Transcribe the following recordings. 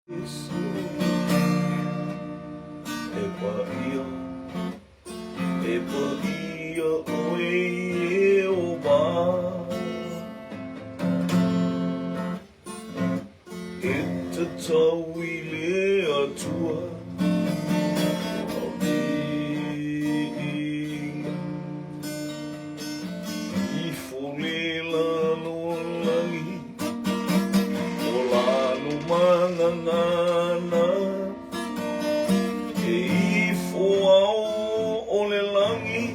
E paia, e paia ʻoe Iēhova, E tatau i le Atua lona viiga. Ifo le lalolagi. O lalo magagana e ifo ao o le lagi,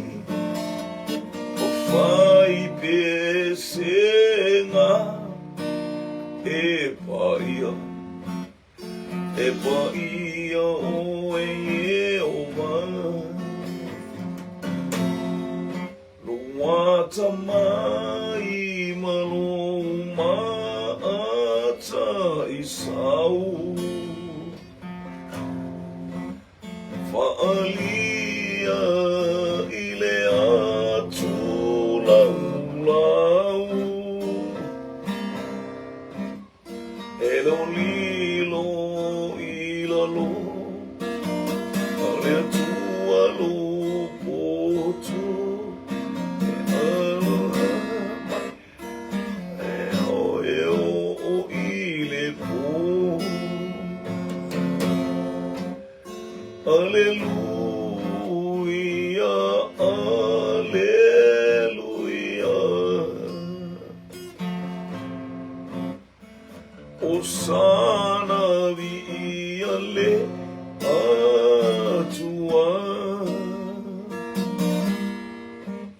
O fai pesega e paia, e paia ʻoe Iēhova. Lou atamai ma lou maʻataʻisau, Faʻalia i le atu laulau. E lolilo i lalo a le Atua lou potu, e aloha mai e ao e oo i le po. Aleluia, aleluia. Hosana viia le Atua.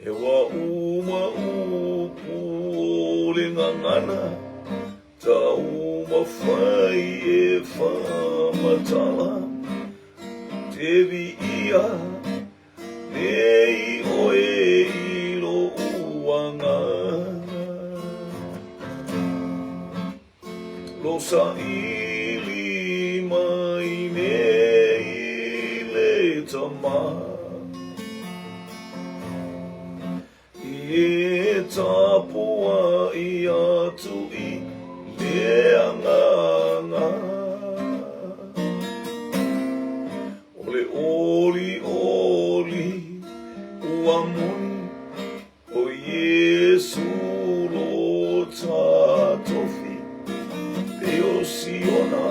E wa uma upu o le gagana, Taumafai e whaamatala, Te viia nei oe i lou agaga. Lo saili mai nei le tama. I e tapuai atu i le agaga. O le olioli ua moni o Iesu lo tatofi pei o Siona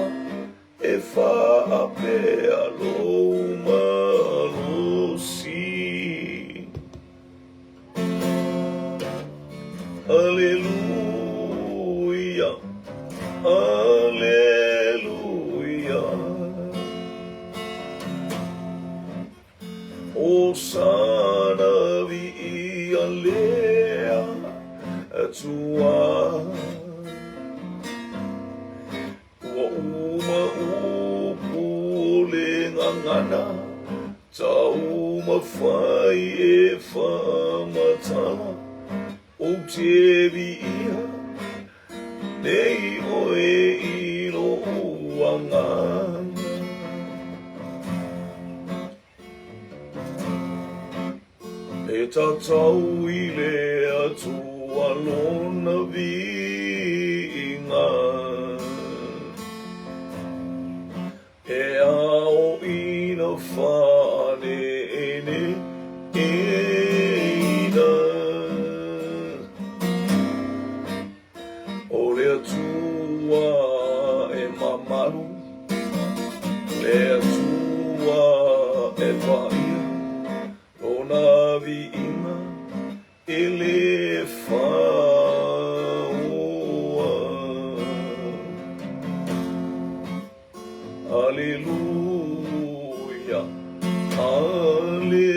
E faapea lou malosi. Aleluia, aleluia. Hosana viia le Atua. Ua uma upu o le gagana, Taumafai e faamatala, Ou te viia nei oe i lou agaga. E tatau i le Atua lona viiga, E ao ina whaaneneina. O le Atua e mamalu, le Atua e paia, Lona viiga e le faoa. Aleluia, aleluia.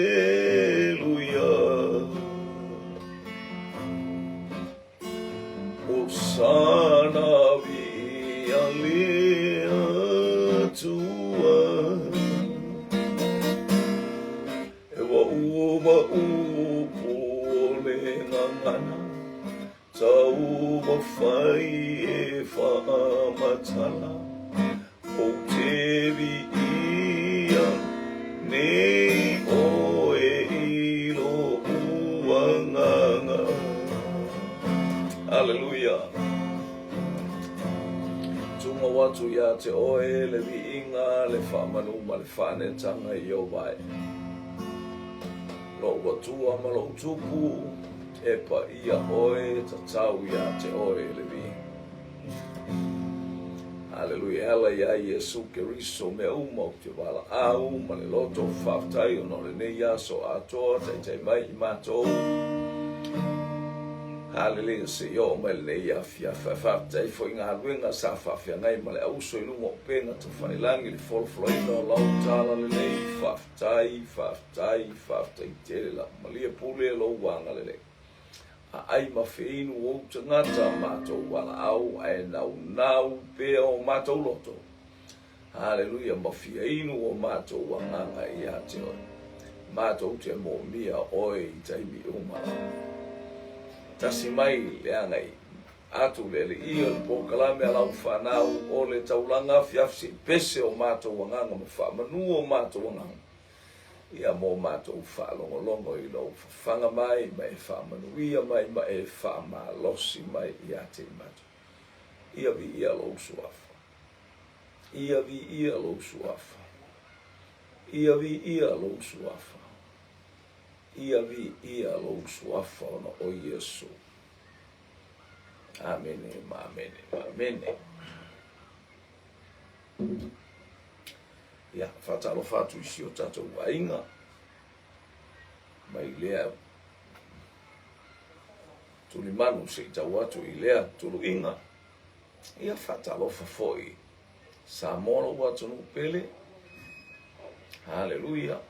Hosana viia le Atua. E wa uma upu o le gagana, Taumafai e faamatala, Ou te viia nei oe i lou agaga. Aleluia. Tumau atu iā te oe. oe le viiga, le faamanu ma le faaneetaga i ou ae. Lou Atua ma lou Tupu, e paia oe, tatau ia te oe le viiga. Aleluia, e ala iā Iesu Keriso mea uma ou te valaau ma le loto faafetai ona o lenei aso atoa taitai mai i matou. Haleluia, se i oo mai lenei afiafi. Ae faafetai foi i galuega sa faafeagai ma le auso i luga o upega tafailangi i le folafolaina o lau tala lelei. Faafetai, faafetai, faafetai tele lava. Malie pule lou agalelei. Aai ma feinu ou tagata matou valaau ae naunau pea o matou loto. Haleluia, ma fia inu o matou agaga ia te oe. Matou te moomia oe i taimi uma lava. Tasi mai le agai atu le alii o le polokalame a lau fanau o le taulaga afiafi se i pese o matou agaga ma faamanu o matou agaga. Ia mo matou faalogologo i lou fafaga mai ma e faamanuia mai ma e faamalosi mai ia te i matou. Ia viia lou suafa. Ia viia lou suafa. Ia viia lou suafa. Ia viia lou suafa ona o Iesu. Amene ma amene ma amene. Ia, faatalofa atu i si o tatou aiga mai lea tulimanu se i tau atu i lea tuluiga. Ia, faatalofa foi Samoa lou atunuu pele. Haleluia.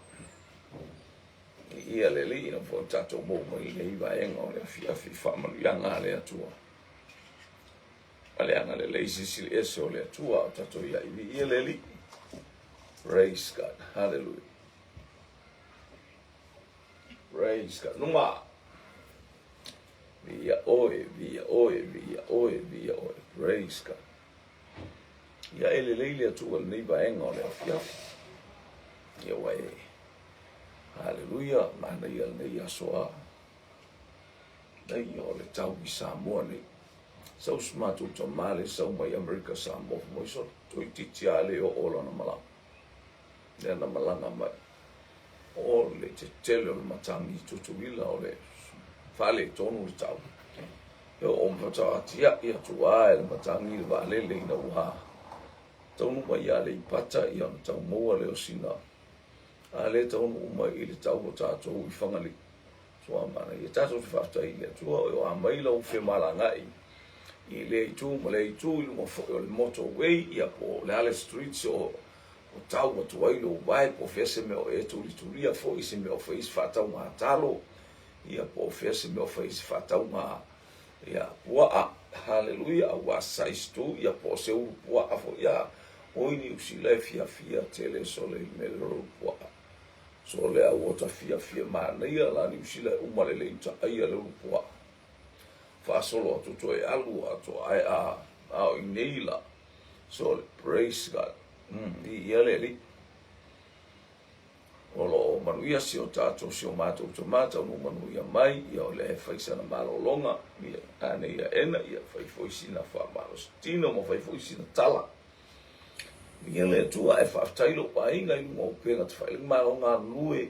Ia le Alii ina foi tatou maua mai lenei vaega o le afiafi faamanuiaga a le Atua. Ma le agalelei silisili ese o le Atua o tatou iai. Viia le Alii. Praise God. Hallelujah. Praise God. Numa. Viia oe, viia oe, viia oe, viia oe. Praise God. Ia e lelei le Atua lenei vaega o le afiafi. Ia ua e. Hallelujah. Manaia lenei aso a. Nei o le tau i Samoa nei. Sau si matou tama le sau mai Amerika Samoa fai mai sole toeitiiti a le oo lana malaga. Lea na malaga mai. O le tetele o le matagi i Tutuila o le faaletonu le tau. E oo ma faatoa atia'i atu lava e le matagi le vaalele ina ua taunuu mai ia Aleipata ia ona tau maua lea o sina a lea taunuu mai i le tau o tatou i Fagalii. Ua manaia tatou te faafetai i le Atua o a mai lau femalagaai i lea itu ma lea itu i luga foi o le motorway ia po o le a le streets o tau atu ai lou vae po o fea se mea o e tulitulia foi se mea o fai se faatauga talo ia po o fea se mea o fai se faatauga ia puaa haleluia aua size tu ia po o se ulu puaa foi ia oi Niu Sila e fiafia tele sole i mea le ulu puaa. So lea ua ta fiafia manaia la Niu Sila e uma lelei ta aia le ulu puaa. Faasolo atu toe alu a to ae a a o inei la. So praise God. I ia le Alii. O lo o manuia si o tatou si o matou tama taunuu manuia mai ia o lea e fai sana malologa ia ane ia ena ia fai foi sina faamalosi tino ma fai foi sina tala. Ia le Atua ae faafetai lou aiga i luga o upega tafailagi malo galulue.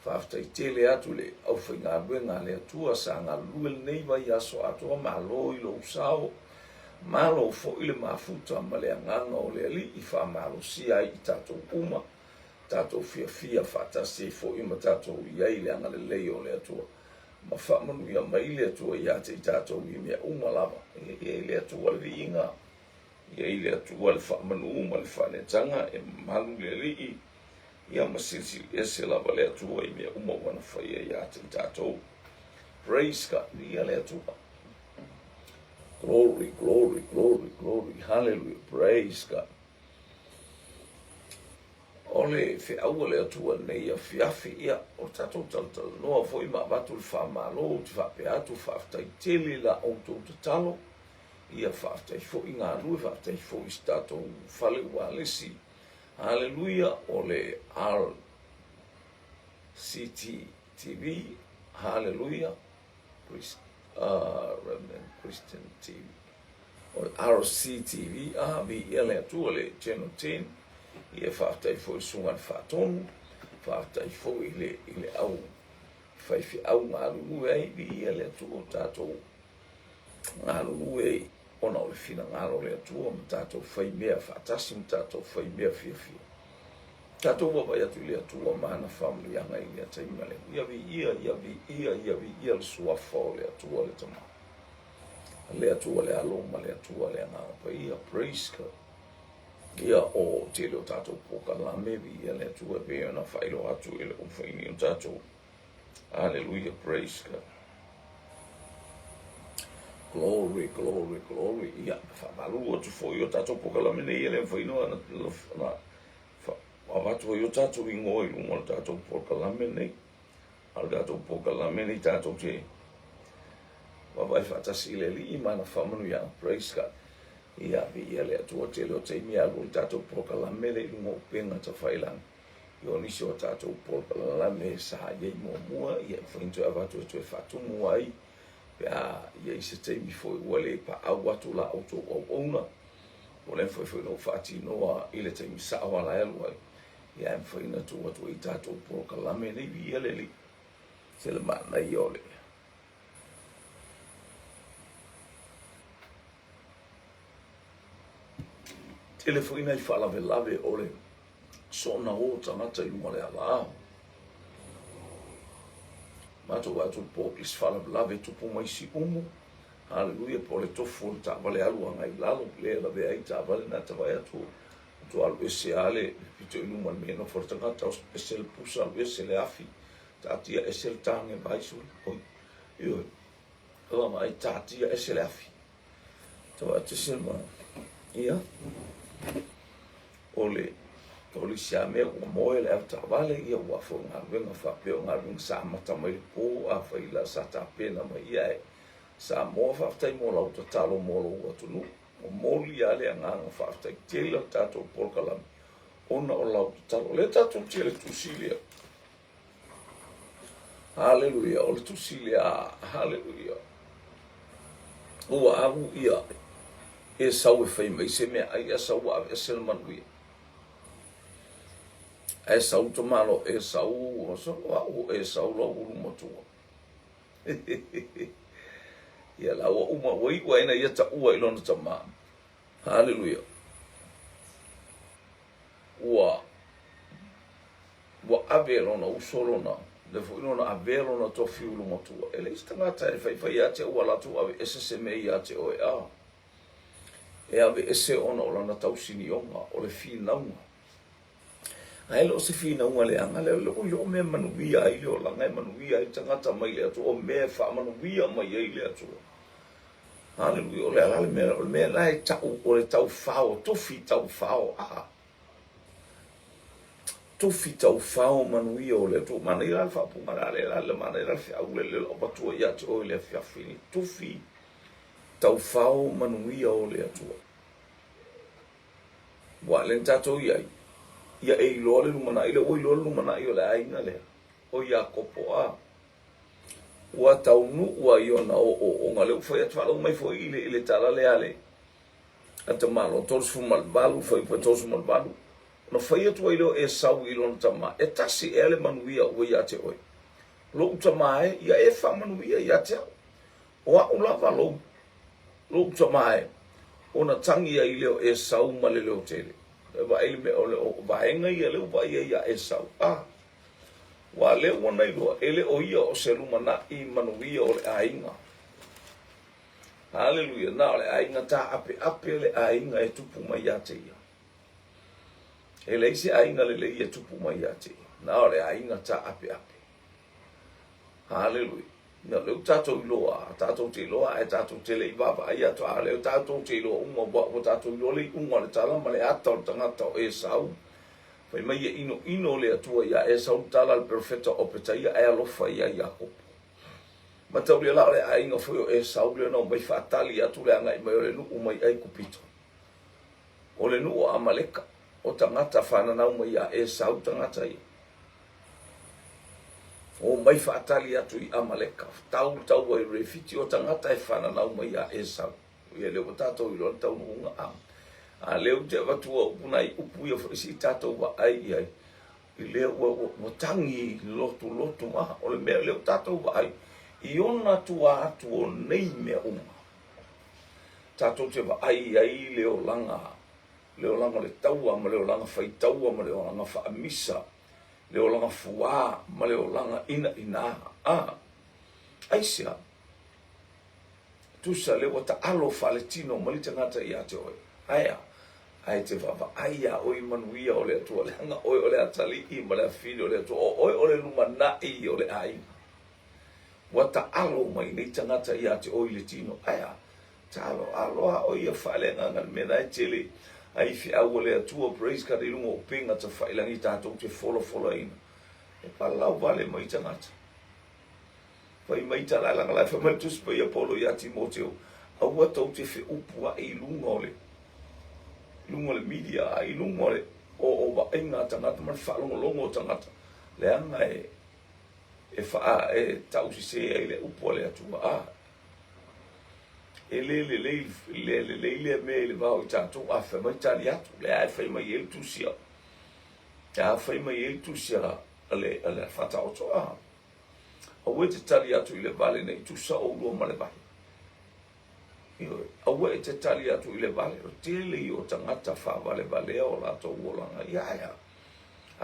Faafetai tele atu i le aufaigaluega a le Atua sa galulue lenei vaiaso atoa malo i lou sao. Malo foi le mafuta ma le agaga o le Alii faamalosia ai i tatou uma, tatou fiafia faatasi ai foi ma tatou i ai i le agalelei o le Atua. Ma faamanuia mai le Atua ia te i tatou i mea uma lava. E i ai le Atua le viiga. I ai le Atua le faamanu ma le faaneetaga, e mamalu le Alii, ia ma silisili ese lava le Atua i mea uma ua na faia ia te i tatou. Praise God, viia le Atua. Glory, glory, glory, glory, hallelujah, praise God. O le feau a le Atua nei afiafi, ia, o le tatou talatalanoa foi ma avatu le faamalo, ou te faapea atu, faafetai tele la outou tatalo, Ia faafetai foi galue, faafetai foi i se tatou fale ualesi. Haleluia, o le RCTV, haleluia, Christ, Remnant Christian TV. O le RCTV, a, viia le Atua, le Channel 10, ia faafetai foi i le Susuga i le Faatonu, faafetai foi i le, i le au faifeau galulue ai, viia le Atua o tatou galulue ai ona o le finagalo o le Atua ma tatou fai mea faatasi ma tatou fai mea fiafia. Tatou vaavaai atu i le Atua ma ana faamanuiaga i lea taimi ma lea. Ia viia, ia viia, ia viia le suafa o le Atua le Tama. Le Atua le Alo ma le Atua le Agaga Paia. Praise God. Ia o tele o tatou polokalame, viia le Atua e pei ona faailoa atu i le ufaini o tatou. Hallelujah, praise God. Glory, glory, glory. Ia, faamalu atu foi o tatou polokalame nei e le mafai ona na avatu ai o tatou ingoa i luga o le tatou polokalame nei. A o le tatou polokalame nei tatou te vaavaai faatasi i le Alii ma ana faamanuiaga. Praise God. Ia, viia le Atua tele o taimi alu o le tatou polokalame le i luga o upega tafailagi. I o nisi o tatou polokalame sa i ai muamua, ia e mafai ona toe avatu e toe faatumu ai pe a i ai se taimi foi ua le paau atu la outou auauna, po o le mafai foi ona ou faatinoa i le taimi sao lava la e alu ai, ia ae mafai ona tuu atu ai tatou polokalame nei. Viia le Alii. Se le manaia o le tele foi nai faalavelave o le soona o tagata i luga o le ala. Matou vaai atu i le po i se faalavelave e tupu mai Siumu, haleluia, po o le tofu o le taavale alu agai i lalo, lea e lavea ai taavale na ta vaai atu, matua alu ese lava le pito i luma i le mea e nofo ai le tagata, ese le pusa, alu ese le afi, taatia ese le tage vai sole, oi, ioe, vaavaai, taatia ese le afi. Ta vaai atu se ma, ia, o le o le isi lava mea ua moe le avetaavale, ia ua foi o galuega faapea o galuega sa amata mai le po, afai la sa tapena mai ia e Samoa, faafetai mo lau tatalo mo lou atunuu. Momoli lava le agaga faafetai tele o le tatou polokalame ona o lau tatalo. O lea tatou te le tusi lea. Haleluia, o le tusi lea, haleluia. Ua alu ia Esau e fai mai se mea ai, a sau ua aveese le manuia. Ae sau tamalo Esau, ua solo au o Esau lau ulu matua. Ia la ua uma, ua iu ai na ia taua i lona tama. Haleluia. Ua Ua ave e lona uso lona, lea foi lona avea lona tofi ulu matua. E leai se tagata e faifai ia te ua latou aveese se mea ia te oe a e aveese ona o lana tausinioga, o le finauga. Ae le o se finauga leaga lea, o le mea e manuia ai le olaga, e manuia ai le tagata mai le Atua, o mea e faamanuia mai ai le Atua. Haleluia, o le a la le mea, o le mea la e tau, o le taufao, tofi taufao, a. Tofi taufao manuia o le Atua. Manaia la le faaupuga la lea la, manaia la le feau lea lea avatua ia te oe i le afiafi nei. Tofi taufao manuia o le Atua. Ua lea na tatou i ai, ia e iloa le lumanai lea, ua iloa le lumanai o le aiga lea, o Iakopo a. Ua taunuu ai ona ooooga, lea ua fai atu faalogo mai foi i le, i le tala lea a le, a tamalo, 38, fuaiupu 38, ona fai atu ai lea o Esau i lona tama, E tasi ea le manuia ua ia te oe? Lou tama e, ia e faamanuia ia te au. O au lava lou, lou tama e. Ona tagi ai lea o Esau ma le leo tele. E vaai le mea o le o vaega ia lea ua vaai ai ia Esau. A, ua lea ua na iloa, e le o ia o se lumanai manuia o le aiga. Haleluia! Na o le aiga tā'ape'ape le aiga e tupu mai ia te ia. E leai se aiga lelei e tupu mai ia te ia. Na o le aiga tā'ape'ape. Haleluia! Na lea ua tatou iloa, tatou te iloa ae tatou te le i vaavaai atu, a o lea tatou te iloa uma, ua, ua tatou iloa le iuga o le tala ma le ata o le tagata o Esau. Fai mai e inoino le Atua iā Esau le tala a le perofeta o Opetaia ae alofa ia Iakopo. Mataulia la o le aiga foi o Esau lea na omai faatali atu le agai mai o le nuu mai Aikupito. O le nuu o Amaleka, o tagata fananau mai ia Esau tagata ia. Omai faatali atu i Amaleka, tau taua i Refiti o tagata e fananau mai ia Esau. Ia lea ua tatou iloa le taunuuga a. A lea ou te avatua upu nai upu ia foi se i tatou vaai i ai i lea ua, ua, ua tagi lotulotu a. O le mea lea ua tatou vaai i ona tua atu o nei mea uma. Tatou te vaai i ai le olaga, le olaga o le taua ma le olaga faitaua ma le olaga faamisa, le olaga fuā ma le olaga inaina. A, aisea? Tusa lea ua taalo faaletino mai le tagata ia te oe. Aea, ae te vaavaai iā oe i manuia o le Atua, leaga oe o le atalii ma le afine o le Atua, o oe o le lumanai o le aiga. Ua taalo mai nei tagata ia te oe i le tino. Aea, taaloalo a oe ia faaleagaga le mea na e tele ai feau a le Atua, praise God, i luga o upega tafailangi tatou te folafolaina. E palau vale mai tagata. Fai mai tala leaga la e fai mai le Tusi Paia Paulo ia Timoteo, aua tou te feupuai i luga o le luga o le media, a i luga o le o, o vaaiga a tagata ma le faalogologo o tagata, leaga e e faa e tausese ai le upu a le Atua. A e le lelei le lelei lea mea i le va o i tatou, a fai mai tali atu, lea e fai mai ai le tusi a a fai mai ai le tusi a le a le Faataoto a Aua e te tali atu i le vale nei tusa oulua ma le vale. Ioe, aua e te tali atu i le vale, o tele ia o tagata faavalevalea o latou olaga. Ia ae a?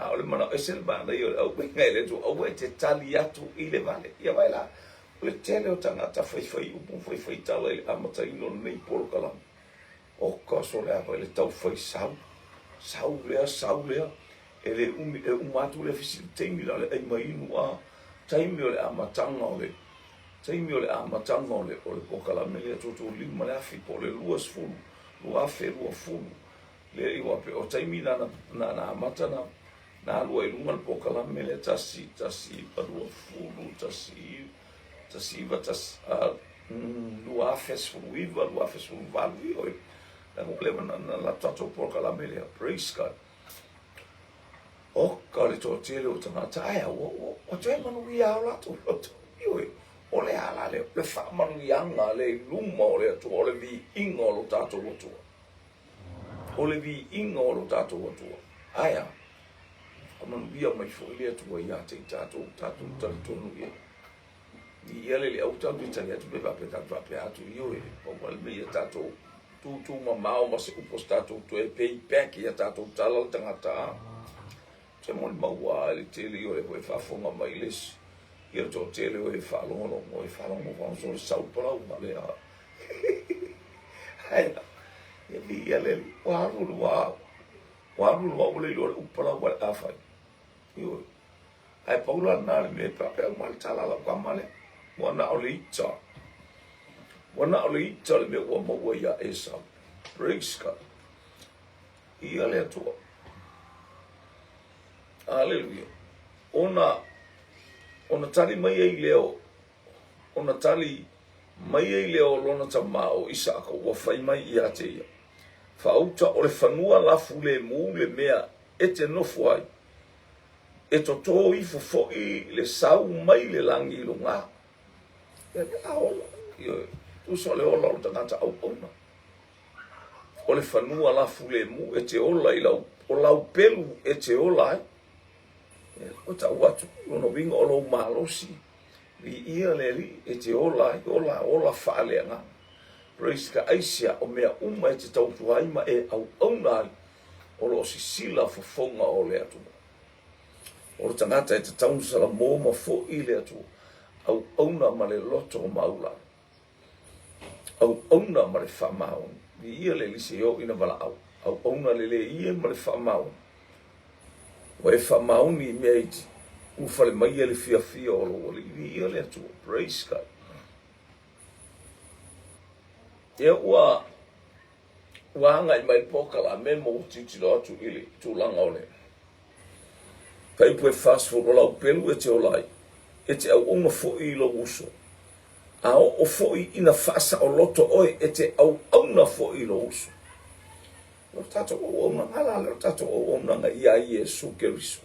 A o le manao ese le manaia o le aumaina e le Atua, aua e te tali atu i le vale. Ia vaai la, o le tele o tagata faifai upu, faifai tala i le amataina o lenei polokalame. Oka so le ava i le taufai sau, sau lea, sau lea, e le umi, e uma atu lea fesili taimi la o le ai mainu a, taimi o le amataga o le, taimi o le amataga o le, o le polokalame lea tutu lima le afi po o le 20, 2020, lea i wape o taimi na na, na amata na, na alu ai luga le polokalame lea tasi, tasi, pa 20, tasi, 19, 2019, 2018, ioe, leaga ua leva na latou tatou polokalame lea, praise God. Oka le toatele o tagata, ae ua, ua, ua toe manuia o latou loto, ioe, o le a la lea, le faamanuiaga lea i luma o le Atua, o le viiga o lo tatou Atua. O le viiga o lo tatou Atua. Ae a? Faamanuia mai foi le Atua ia te i tatou, tatou talitonu i ai. Ia le le au tatou te tali atu pe faapea tatou faapea atu, ioe, pau lava le mea ia tatou tūtū mamao ma se upu o se tatou toe pay back ia tatou tala le tagata a. Se molimau a le tele o le foi faafofoga mai le isi ia le toatele o e faalogologo e faalogo faalogo le sau palau ma le a. Ai, ia viia le ua alu le ua ua alu le ua ua le iloa le upu palau ma le a fai. Ioe. Ae pau la lena le mea e faapea uma le tala a lau tama lea. Ua na o le ita. Ua na o le ita le mea ua maua ia Esau. Praise God. Ia le Atua. Aleluia. Ona, ona tali mai ai lea o, ona tali mai ai lea o lona tama o Isaaka ua fai mai ia te ia. Faauta o le fanua lafu lemu le mea e te nofo ai. E totō ifo foi le sau mai le lagi i lugā. Ia le a ola, ioe, tusa o le ola o le tagata auauna. O le fanua lafu lemu e te ola i lau, o lau pelu e te ola ai. Ia, ua tau atu, lona uiga o lou malosi, viia le Alii, e te ola ai, ola, ola faaleagaga. Praise God, aisea, o mea uma e te tautua ai ma e auauna ai, o lo o sisila fofoga o le Atua. O le tagata e tatau ona salamo ma fo'i le Atua, auauna ma le loto maulalo, auauna ma le faamaoni. Viia le Alii seia oo ina valaau, auauna lelei ia ma le faamaoni. Ua e faamaoni i mea iti, ulufale mai ia le fiafia o lou Alii. Viia le Atua. Praise God. Ia ua Ua agai mai le polokalame ma ua tilotilo atu i le tulaga o le fuaiupu e 40, o lau pelu e te ola ai, e te auauna foi i lou uso, a oo foi ina faasaoloto oe, e te auauna foi i lou uso. O le tatou auaunaga la lea, o le tatou auaunaga iā Iesu Keriso.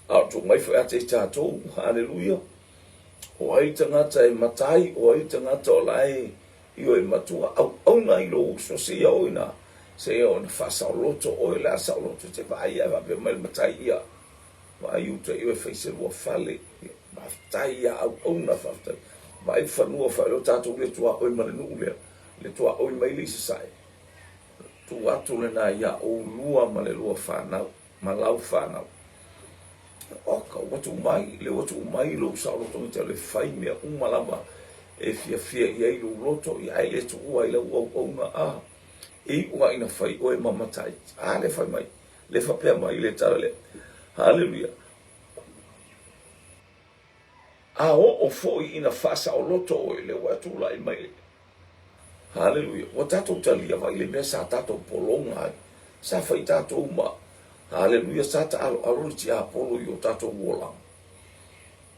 A o tuu mai foi ia te i tatou, haleluia, o ai tagata e matai, o ai tagata o la e Ioe matua auauna i lou uso seia oo ina seia oo ina faasaoloto oe le a saoloto e te vaai ae faapea mai le matai ia vaai uta i oe fai se lua fale faafetai ia auauna faafetai vaai fanua faailoa tatou le tuaoi ma le nuu lea le tuaoi mai le i sasae tuu atu lena ia oulua ma le lua fanau ma lau fanau. Oka, ua tuu mai, lea ua tuu mai lou saoloto e te alu e fai mea uma lava e fiafia i ai lou loto, ia ae le tuua ai lau auauna, a, e iu lava ina fai oe ma matai. A lea fai mai, lea faapea mai le tala lea. Haleluia. A oo foi ina faasaoloto oe, lea ua e tulai mai le. Haleluia. Ua tatou talia vai le mea sa tatou pologa ai. Sa fai tatou ma, haleluia, sa taaloalo le tiapolo i o tatou olaga.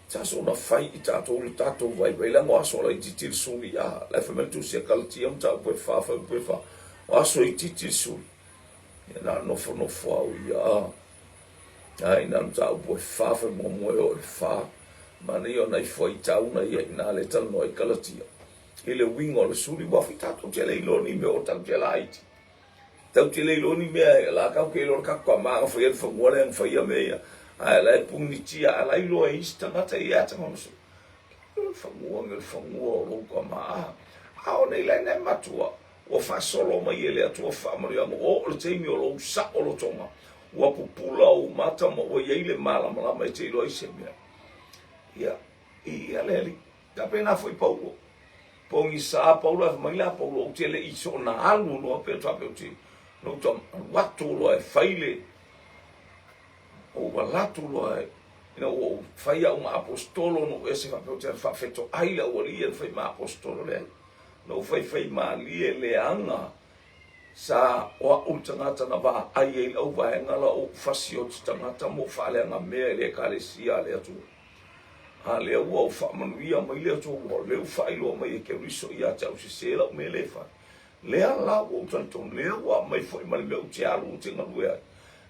Sa soona fai i tatou le tatou vaivai leaga o aso laitiiti le suli. A, la e fai mai le Tusi a Kalatia mataupu e fa, fuaiupu e fa, o aso itiiti le suli. Ia na nofonofo au ia, a. Ai na mataupu e fa fai muamua e oo i le fa. Manaia ona ifo ai tauna ia i na le talanoa i Kalatia. I le uiga o le suli, ua fai tatou te le iloa ni mea o tau te laiti. Tau te le iloa ni mea e la kau ke iloa le kaku ka maa fai le fanua le ang fai mea ia. Ae la e punitia a la iloa e isi tagata ia ata ngono su. Le fanua le fanua o lou ka maa. A o nei lai nai matua ua faasolo mai e le Atua faamanuiaga ua oo le taimi o lou saolotoga, ua pupula ou mata ma ua i ai le malamalama e te iloa ai se mea. Ia, viia le Alii. Faapena foi Paulo. Pogisa Paulo, ae fai mai la Paulo, ou te le i soona alu loa pe faapea ou te, na ou tau alu atu loa e fai le, ou alu atu loa ina ua ou fai au ma aposetolo na ou ese faapea ou te alu faafetoai le aualii ia na fai ma aposetolo. Leai. Na ou faifaimalie leaga sa o a'u le tagata na vaai ai i lau vaega la ou fasioti tagata ma ou faaleaga mea i le Ekalesia a le Atua. A lea ua ou faamanuia mai le Atua, ua lea ua faailoa mai e Keriso ia te au sese lau mea le fai. Lea la ua ou talitonu, lea ua aumai foi ma le mea ou te alu ou te galue ai.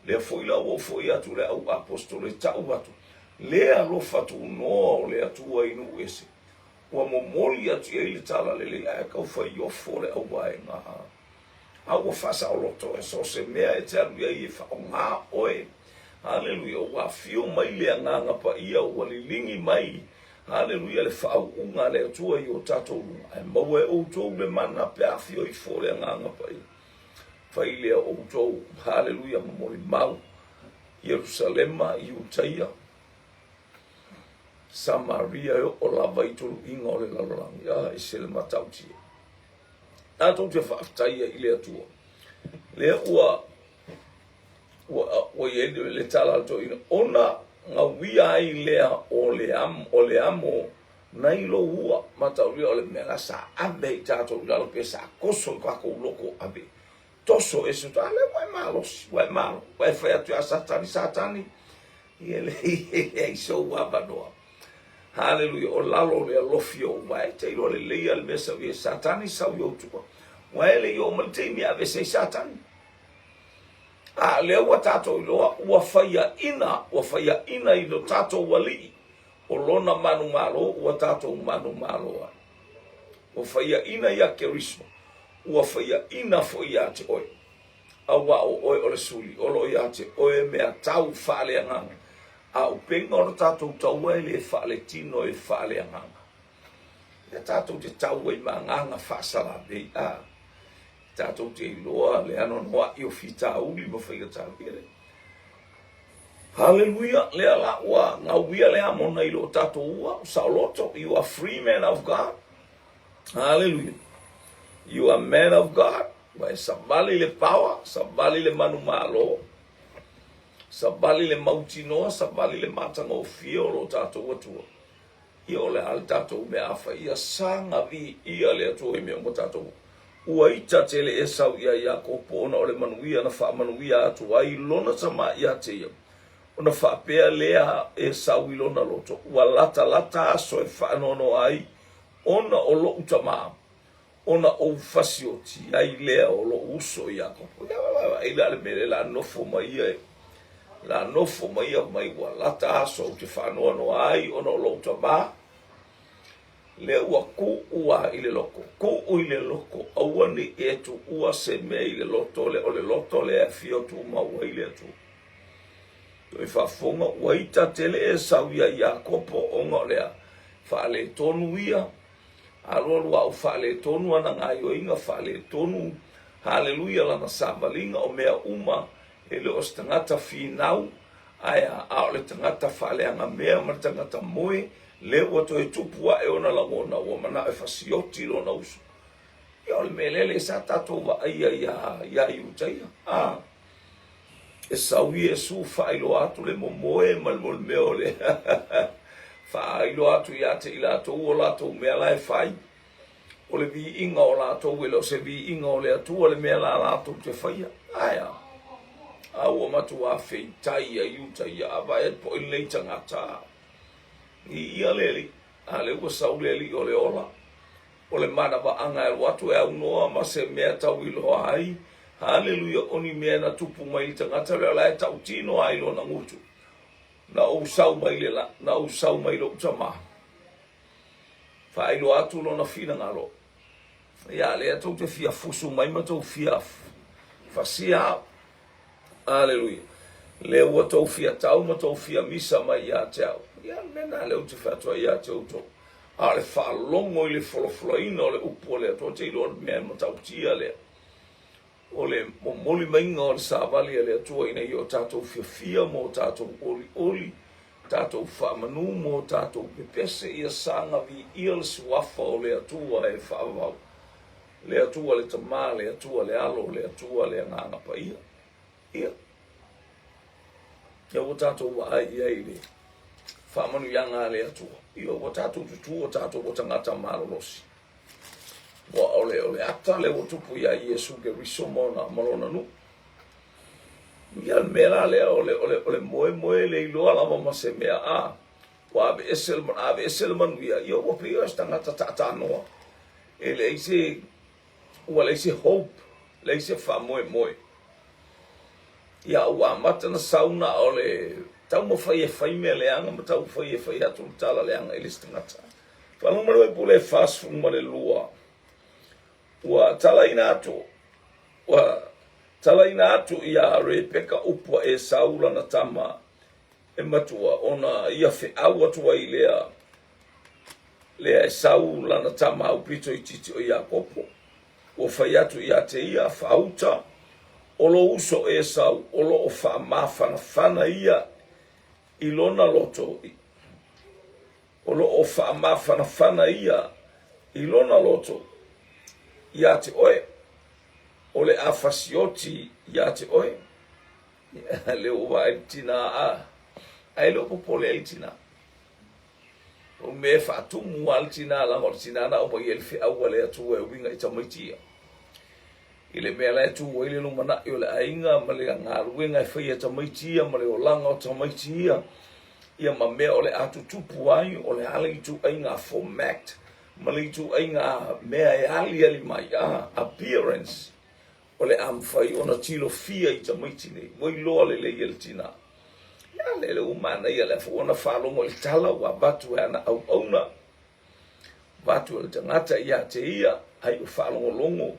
Lea foi la ua ou foi atu i le au aposetolo e ta'u atu, le alofa tunoa o le Atua i nuu ese. Ua momoli atu i ai le tala lelei ae tau fai ofo le auvaega a ua faasaoloto e so o se mea e te alu i ai e faaaoga oe. Haleluia! Ua afio mai le Agaga Paia, ua liligi mai, haleluia, le faauuga a le Atua i o tatou luga. Ae maua e outou le mana pe a afio ifo le Agaga Paia. Fai lea outou, haleluia, ma molimau, Ierusalema, Iutaia, Samaria e oo lava i tuluiga o le lalolagi. A, ese le matautia. Tatou te faafetaia i le Atua. Lea ua ua ua i ai le tala a le toeaina, ona gauia ai lea o le amo, o le amo nai lou ua mataulia o le mea la sa ave i tatou i lalo pe sa toso i tatou loko ave toso ese a lea ua e malosi ua e malo ua e fai atu ia Satani Satani Ia e leai sou avanoa. Haleluia, o lalo o le alofi o ou, ua e te iloa lelei lava le mea sau i ai Satani sau i ou tua. Ua e le i oo mai le taimi e aveese ai Satani. A lea ua tatou iloa, ua faiaina, ua faiaina i lo tatou Alii, o lona manumalo ua tatou manumalo ai. Ua faiaina ia Keriso, ua faiaina foi ia te oe. Auā o oe o le suli, o lo o ia te oe mea tau faaleagaga, a o upega o le tatou taua e le faaletino e faaleagaga. Ia tatou te tau ai ma agaga faasalavei, a tatou te iloa le anoanoai o fitauli ma faigatauli. Ia Haleluia! Lea la ua gauia le amo nai lo tatou ua, saoloto, you are free man of God. Haleluia! You are man of God. Ua e savali le paoa, savali le manumalo, savali le mautinoa, savali le matagofie o lo tatou Atua. Ia o le a le tatou mea a fai, ia saga viia le Atua i mea uma tatou. Ua ita tele Esau ia Iakopo ona o le manuia na faamanuia atu ai lona tama ia te ia. Ona faapea lea Esau i lona loto, ua latalata aso e faanoanoa ai ona o loʻu tama. Ona ou fasioti ai lea o loʻu uso Iakopo. Ia vaai la le mea lea la nofo mai ia e la nofo mai ia mai ua lata aso ou te faanoanoa ai ona o loʻu tama. Lea ua kuu a i le loko, kuu i le loko, aua ne i e tuua se mea i le loto lea, o le loto lea e afio tumau ai le Atua. Toe faafofoga, ua ita tele Esau iā Iakopo ona o le faaletonu ia, alualu a ou faaletonu ana gaioiga, faaletonu, haleluia, lana savaliga, o mea uma, e le o se tagata finau, ae a, a o le tagata faaleagamea ma le tagata moe, lea ua toe tupu ae ona lagona, ua manao e fasioti lona uso. Ia o le mea lele sa tatou vaaia iā, iā Iutaia, a. E sau Iesu faailoa atu le momoe ma le mea o le faailoa atu ia te i latou o latou mea la e fai. O le viiga o latou e le o se viiga o le Atua le mea la latou te faia. Ae a? A ua matuā feitai a Iuta ia, a vaai atu poʻi lenei tagata. Viia le Alii, a lea ua sau le Alii o le ola. O le manawaaga e alu atu e aunoa ma se mea tauiloa ai, haleluia, o ni mea na tupu mai i le tagata lea o la e tautino lava i lona gutu. Na ou sau mai le la, na ou sau mai lou tamā. Faailoa atu lona finagalo. Ia, lea tou te fia fusu mai ma tou fia fasia au. Aleluia. Lea ua tou fia tau ma tou fia misa mai ia te au. Ia, le mea lena lea ou te fai atu ai ia te outou. A o le faalogo i le folafolaina o le upu a le Atua, te iloa le mea e matautia lea. O le momoli maiga o le savali a le Atua ina ia o tatou fiafia ma o tatou olioli, tatou faamanu ma o tatou pepese, ia saga viia le suafa o le Atua e faavavau. Le Atua le Tama, le Atua le Alo, le Atua le Agaga Paia. Ia. Ia ua tatou vaai i ai i le faamanuiaga a le Atua. Ia ua tatou tutū o tatou o tagata malolosi. Ua o le, o le ata lea ua tupu iā Iesu Keriso ma ona, ma lona nuu. Ia le mea la lea o le, o le, o le moemoe le iloa lava ma se mea a ua aveese le, aveese le manuia, ia ua pei o se tagata taatanoa. E leai se, ua leai se hope, leai se faamoemoe. Ia ua amata ona sau na o le taumafai e fai mea leaga ma taumafai e fai atu le tala leaga i le isi tagata. Faalogo mai le Pule 42, ua talaina atu, ua talaina atu iā Rebeka upu a Esau lana tama e matua, ona ia feau atu ai lea, lea Esau lana tama aupito itiiti o Iakopo. Ua fai atu ia te ia, Faauta, o lou uso Esau o lo o faamafanafana ia i lona loto, o lo o faamafanafana ia i lona loto ia te oe, o le a fasioti ia te oe. Lea ua vaai le tina a, ae le o popole ai le tina. O mea e faatumu lava le tina, leaga o le tina na aumai ai le feau a le Atua e uiga i tamaiti ia. I le mea la e tu ai le lumanai o le aiga ma le galuega e faia e tamaiti ia ma le olaga o tamaiti ia, ia ma mea o le a tutupu ai, o le a le ituaiga format ma le ituaiga mea e aliali mai, a, appearance, o le a mafai ona tilofia i tamaiti nei, ua iloa lelei e le tina. Ia, lele ua manaia lea foi ona faalogo i le tala ua avatu e ana auauna, avatu e le tagata ia te ia, ai o faalogologo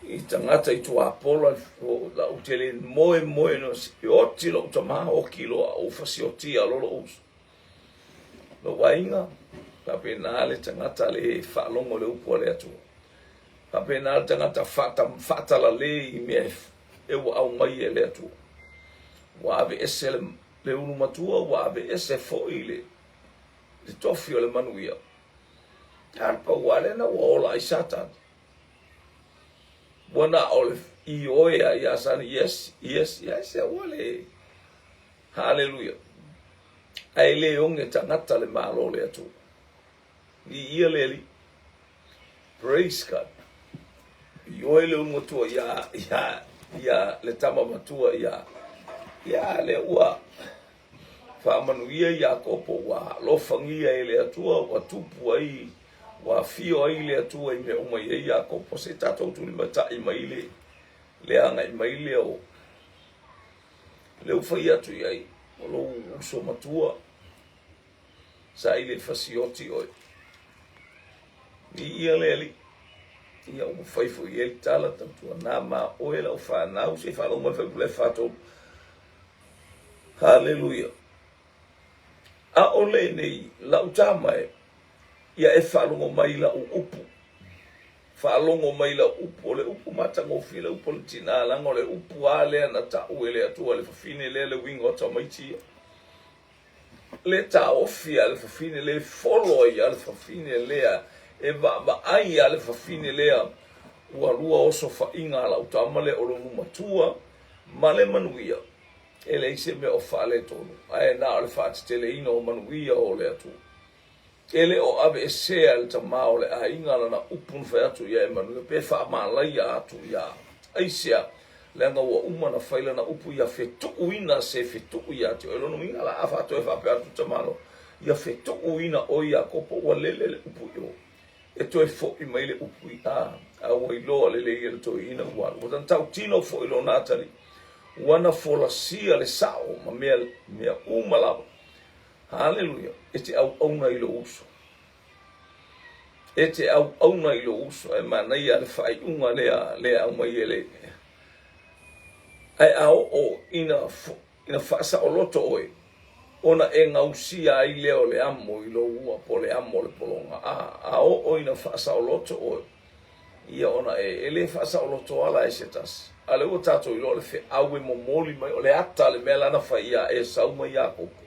i tagata i tuapola, ou te le moe moe no se oti lou tama, oki loa ou fasiotia lo lou uso. Lou aiga, faapena le tagata le faalogo le upu a le Atua. Faapena le tagata faatalale i mea e ua aumai e le Atua. Ua aveese le ulu matua, ua aveese foi le tofi o le manuia. A le pau lava lea na ua ola ai Satani. Ua na o le ioe a ia Satani, yes, yes, yes, ua le, haleluia. Ae le oge tagata le Malo o le Atua. Viia le Alii. Praise God. Ioe le ulu matua ia, ia, ia le tama matua ia, ia le ua faamanuia Iakopo, ua alofagia e le Atua, ua tupu ai, ua afio ai le Atua i mea uma i ai Iakopo. Se tatou tulimatai mai le, le agai mai lea o le ua fai atu i ai, o lou uso matua, saili e fasioti oe. Viia le Alii. Ia ua fai foi i ai le tala, tautuana ma oe lau fanau, se i faalogo mai le faipule 43. Haleluia. A o lenei lau tama e, ia e faalogo mai i lau upu. Faalogo mai i lau upu, o le upu matagofie, le upu a le tina, leaga o le upu lava lea na tau e le Atua i le fafine lea le uiga o tamaiti ia. Le taofi a le fafine lea, e folo ai lava le fafine lea, e vaavaai lava le fafine lea, ua lua osofaiga a lau tama lea o lou matua ma le manuia. E leai se mea o faaletonu, ae na o le faateteleina o manuia o le Atua. E le o aveesea e le tama o le aiga lana upu na fai atu ia Emanuia, pe faamalaia atu ia aisea, leaga ua uma na fai lana upu ia fetuuina se fetuu ia te oe. Lona uiga la, a faatoe faapea atu tamaloa, ia fetuuina oe Iakopo, ua lele le upu i o. E toe foi mai le upu i a, a ua iloa lelei e le toeaina ua alu. Ua tautino foi lona atalii, ua na folasia le sao ma mea, mea uma lava. Haleluia! E te auauna i lou uso. E te auauna i lou uso. E manaia le faaiuga lea, lea aumai e le. Ae a oo ina, ina faasaoloto oe, ona e gausia ai lea o le amo i lou ua, po o le amo o le pologa. A, a oo ina faasaoloto oe, ia ona e, e le faasaoloto ala e se tasi. A o lea ua tatou iloa o le feau e momoli mai, o le ata le mea la na fai ia Esau ma Iakopo.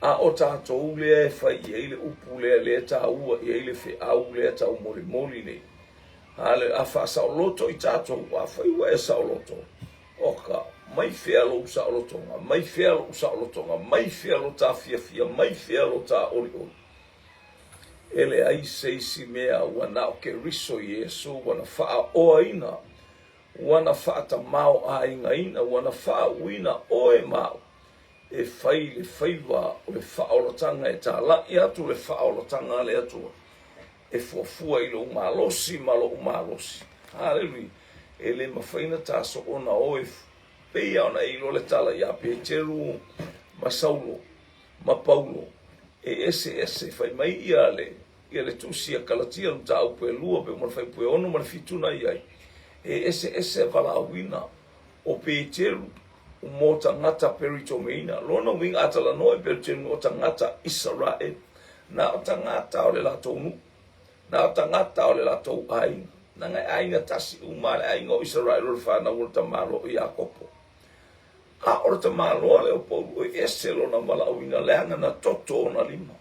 A o tatou lea e fai i ai le upu lea, lea e taua i ai le feau lea taumolimoli nei. A le, a faasaoloto i tatou, afai ua e saoloto, oka, mai fea lou saolotoga, mai fea lou saolotoga, mai fea lo ta fiafia, mai fea lo ta olioli. E leai se isi mea ua na o Keriso Iesu ua na faaoaina, ua na faatamaoaigaina, ua na faauuina oe ma au e fai le faiva o le faaolataga e talai atu le faaolataga a le Atua e fuafua i lou malosi ma lou malosi. Haleluia! E le mafai ona ta soona oe pei lava ona e iloa le tala ia Peteru ma Saulo ma Paulo e eseese. Fai mai ia le, ia le tusi a Kalatia le mataupu e 2 pe uma le fuaiupu e 6 ma le 7 na i ai, e eseese valaauina o Peteru mo tagata Peritomeina. Lona uiga a talanoa i Peritomeina o tagata Isaraelu, na o tagata o le latou nuu, na o tagata o le latou aiga, leaga e aiga tasi uma le aiga o Isaraelu o le fanau o le tamaloa o Iakopo. A o le tamaloa lea o Paulo, e ese lona valaauina leaga na toto ona lima.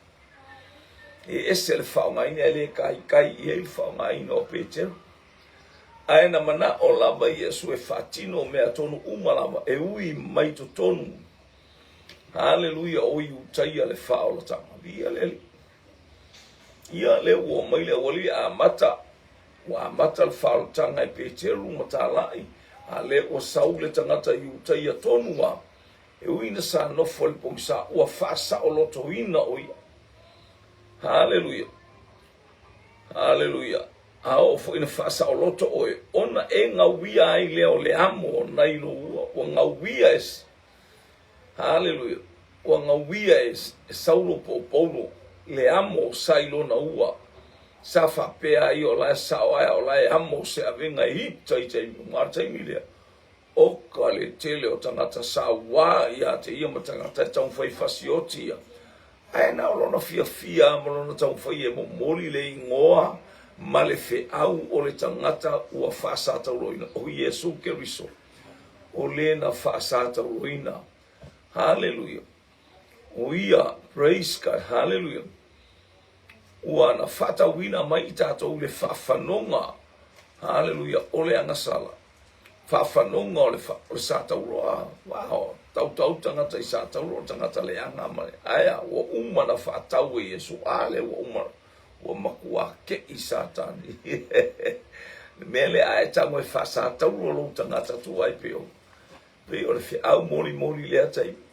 E ese le faaaogaina, e le kaikai i ai le faaaogaina o Peteru. Ae na manao lava Iesu e faatino mea tonu uma lava e ui mai totonu. Haleluia, o Iutaia le faaolataga. Viia le Alii. Ia, lea ua oo mai le aualii amata, ua amata le faaolataga e Peteru ma Talai, a lea ua sau le tagata Iutaia tonu lava, e ui ina sa nofo i le pogisa, ua faasaolotoina o ia. Haleluia! Haleluia! A oo foi ina faasaoloto oe, ona e gauia ai lea o le amo o nai lou ua, ua gauia e Haleluia! Ua gauia e Saulo po o Paulo le amo sa i lona ua. Sa faapea ai o la e sao ae o la e amo se avega e ita i taimi uma. A o le taimi lea, oka le tele o tagata sa ua ia te ia ma tagata e taumafai fasioti ia. Ae na o lona fiafia ma lona taumafai e momoli le igoa ma le feau o le tagata ua faasatauloina, o Iesu Keriso. O le na faasatauloina. Haleluia. O ia, praise God, haleluia. Ua na faatauina mai i tatou le faafanoga, haleluia, o le agasala. Faafanoga o le, fa, o le satauloa. Wow, tautau tagata i sataulo, o tagata leaga ma le, ae a, ua uma na faatau e Iesu, a lea ua uma, ua makuā keʻi Satani. Le mea lea a e tago e faasataulo lou tagata tuai pei o, pei o le feau molimoli lea taimi.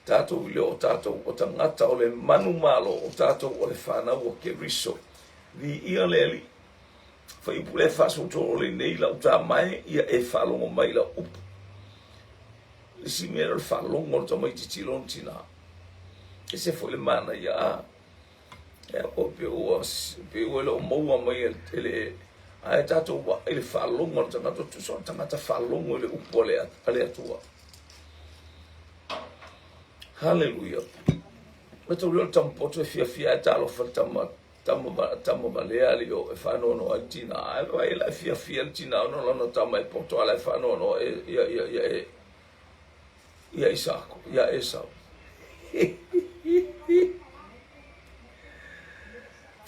Tatou iloa o tatou o tagata o le manumalo, o tatou o le fanau o Keriso. Viia le Alii. Fuaiupu lea 43 o lenei lau tama e, ia e faalogo mai lau upu. Le isi mea o le faalogo o le tamaitiiti i lona tina. Ese foi le manaia a. E ko pe ua pe ua le o maua mai e le ae tatou vaai i le faalogo a le tagata, tusa o le tagata faalogo i le upu a le Atua. Haleluia. Ma tau leo le tama poto e fiafia ae talofa le tama tama tama valea le o e faanoanoa ai le tina. Ae vaai la e fiafia le tina ona o lana tama e poto a la e faanoanoa e ia ia ia e ia Isaako, ia Esau.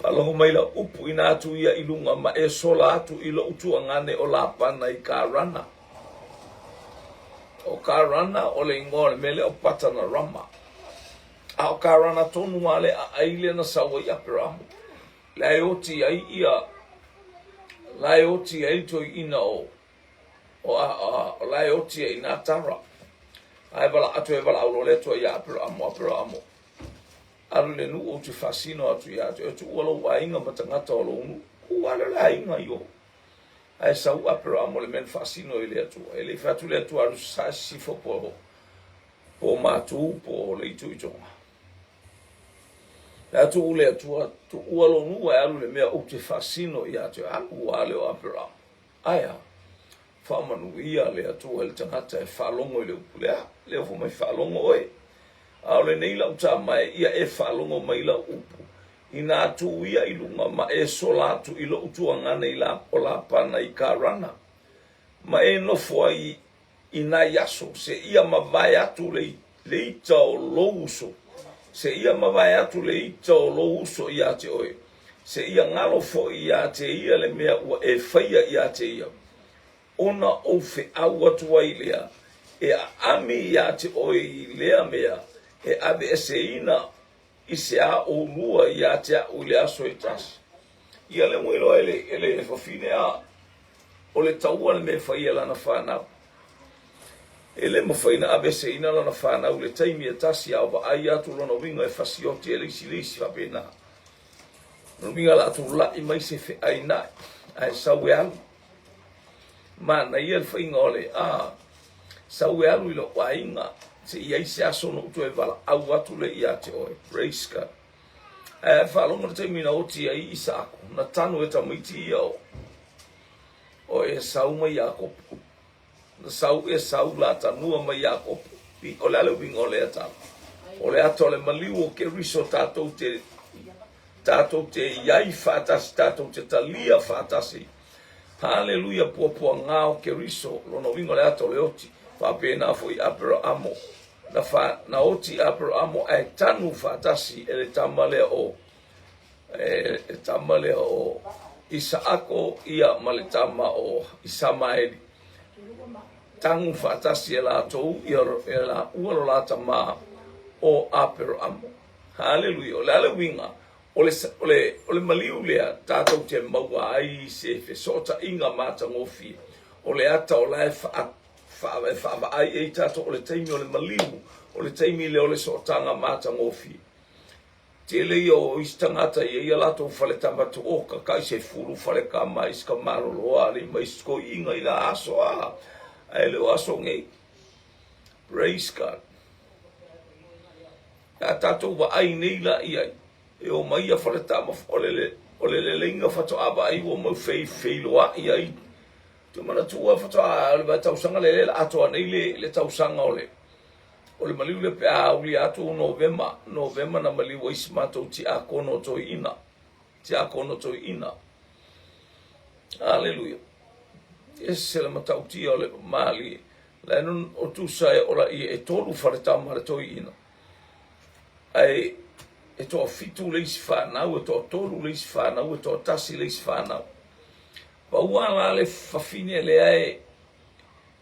Faalogo mai lau upu ina atu ia i luga ma e sola atu i lou tuagane o Lapana i Karana. O Karana o le igoa o le mea lea o Patanarama. A o Karana tonu lava le aai lea na sau ai Aperamo. La e oti ai ia la e oti ai le toeaina o o a, a, o la e oti ai nā Tara. Ae vala atu e valaau loa le Atua iā Aperamo, Aperamo, alu i le nuu ou te faasino atu ia te oe, tuua lou aiga ma tagata o lou nuu. Kū lava lea o le aiga i o. Ae sau Aperamo i le mea na faasino i le Atua. E le i fai atu le Atua alu sasae sisifo po o Matu po o le itu i Tonga. Le atu u le Atua, tuua lou nuu ae alu i le mea ou te faasino ia te oe. Alu lava lea o Aperamo. Ae a? Faamanuia le Atua i le tagata e faalogo i le upu lea. Lea foi mai faalogo oe. A o lenei lau tama e ia e faalogo mai lau upu, inā tū ia i luga ma e sola atu i lou tuagane i la, o Lapana i Karana, ma e nofo ai i nai aso, seia mavae atu le, le ita o lou uso, seia mavae atu le ita o lou uso iā te oe, seia galo foi iā te ia le mea ua e faia iā te ia, ona ou feau atu ai lea e aami iā te oe i lea mea e aveeseina i se a ʻolua iā te aʻu i le aso e tasi. Ia lea ua iloa e le, e le fafine a o le taua le mea e fai e lana fanau. E le mafai na aveeseina lana fanau i le taimi e tasi a o vaai atu lona uiga e fasioti e le isi le isi faapena. Lona uiga la tulai mai se feaina'i ae sau e alu. Manaia le faiga o le a sau e alu i lou aiga se i ai se aso na ou toe valaau atu lea ia te oe. Praise God. Ae faalogo le taimi na oti ai Isaako, na tanu e tamaiti ia o o Esau ma Iakopo. Na sau Esau la tanua ma Iakopo. O le a le uiga o lea tala? O le ata o le maliu o Keriso tatou te tatou te iai faatasi, tatou te talia faatasi. Haleluia, puapuaga o Keriso, lona uiga o le ata o le oti. Faapena foi Aperaamo, na, fa, na oti Aperaamo ae tanu faatasi e le tama lea o e, e tama lea o Isaako ia ma le tama o Isamaeli. Tagu faatasi e latou ia e laua lo la tama o Aperaamo. Haleluia. O le a le uiga? O le, o le, o le maliu lea tatou te maua ai se fesootaiga matagofie. O le ata o la e faa, faa, e faavaai ai tatou o le taimi o le maliu, o le taimi lea o le sootaga matagofie. Tele ia o isi tagata e i ai a latou fale tama tooka, kai se fulu fale kama, isi ka maloloa, alii ma isi toiiga i la aso a, ae le o aso nei. Praise God. A tatou vaai nei la i ai, e omai ia faletama, o le, o le leleiga faatoa vaai ua mau fei, feiloai ai. Te manatua faatoa o le tausaga lea le atoa nei le, le tausaga o le, o le maliu lea pe a aulia atu Novema, Novema na maliu ai si matou tiakono toeaina, tiakono toeaina. Aleluia. Ese le matautia o le malie. La o tusa e ola ia e tolu faletama le toeaina. Ae e toafitu le isi fanau, e toatolu le isi fanau, e toatasi le isi fanau. Pau a la le fafine lea e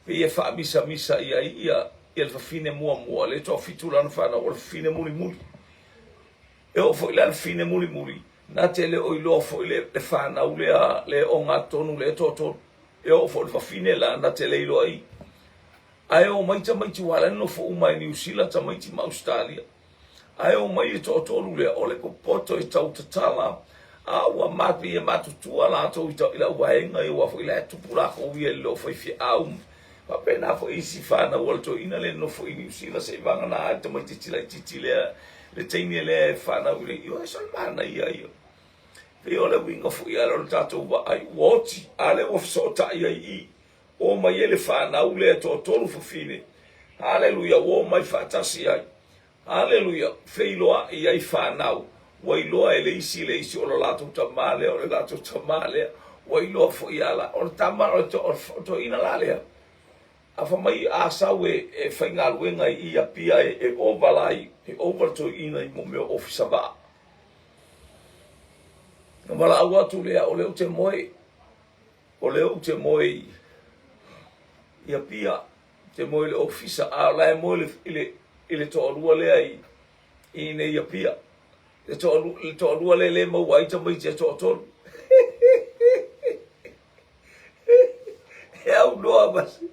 pei e faamisamisa i ai ia, ia le fafine muamua, le toafitu lana fanau, o le fafine mulimuli. E oo foi la le fafine mulimuli, na te le o iloa foi le, le fanau lea, le ogatotonu le toatolu. E oo foi le fafine la, na te le iloa i. Ae omai tamaiti ua ala nofo uma i Niu Sila tamaiti ma Ausetalia. Ae omai le toatolu lea, o le popoto e tau tatala, a ua matu ia matutua latou i, i lau vaega ia, ua foi la e tupu lakou ia i le loo faifeau. Faapena foi isi fanau a le toeaina lea e nofo i Niu Sila seivagana ai le tamaitiiti laitiiti lea. le teine lea e fanau i le ioe, so le manaia ia. Pei o le uiga foi lea o le tatou vaai ua oti, a lea ua fesootai ai i i. O mai ai le fanau lea e toatolu fafine. Haleluia, ua omai faatasi ai. Haleluia, feiloai ai fanau, ua iloa e le isi le isi o le latou tama lea, o le latou tama lea, ua iloa foi ia la, o le tama, o le toeaina la lea. A fai mai a sau e faigaluega i i Apia e ova la i, e ova le toeaina i mo mea o ofisa vaa. Na valaau atu lea, o lea ou te moe, o lea ou te moe i Apia, ou te moe i le ofisa, a o la e moe i le toalua lea i inei i Apia. Le toalua lea le maua ai tamaiti e toatolu. E aunoa ma se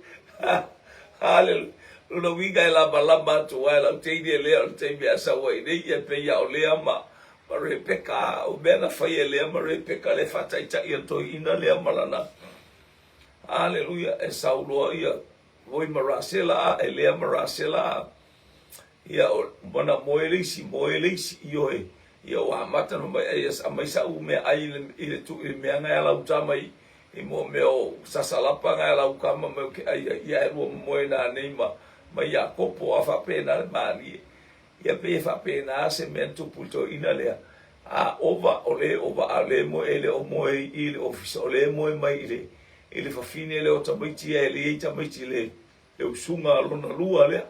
Haleluia. Lona uiga e lamalama atu ai lau teine lea o le taimi a sau ai nei, e pei a o Lea ma Rebeka, o mea na fai e Lea ma Rebeka le faataitai a le toeaina lea ma lana. Haleluia, e sau loa ia voi ma Rasela, e Lea ma Rasela, Ia, ua moe le isi, moe le isi, ioe, ia ua amata ona mai, ai, aumai sa'u meaai i le, i le, i le mea na e lau tama i, i mo mea o sasalapa na e lau tama mai o ke ai ai, ia e lua moe nanei ma, ma Iakopo, a faapena le malie. Ia pei e faapena se mea na tupu i le toeaina lea. A ova, o le ova, a o le moe, e le o moe i i le ofisa, o le moe mai i le, i le fafine lea o tamaiti ia e le i ai tamaiti i le, le usuga lona lua lea.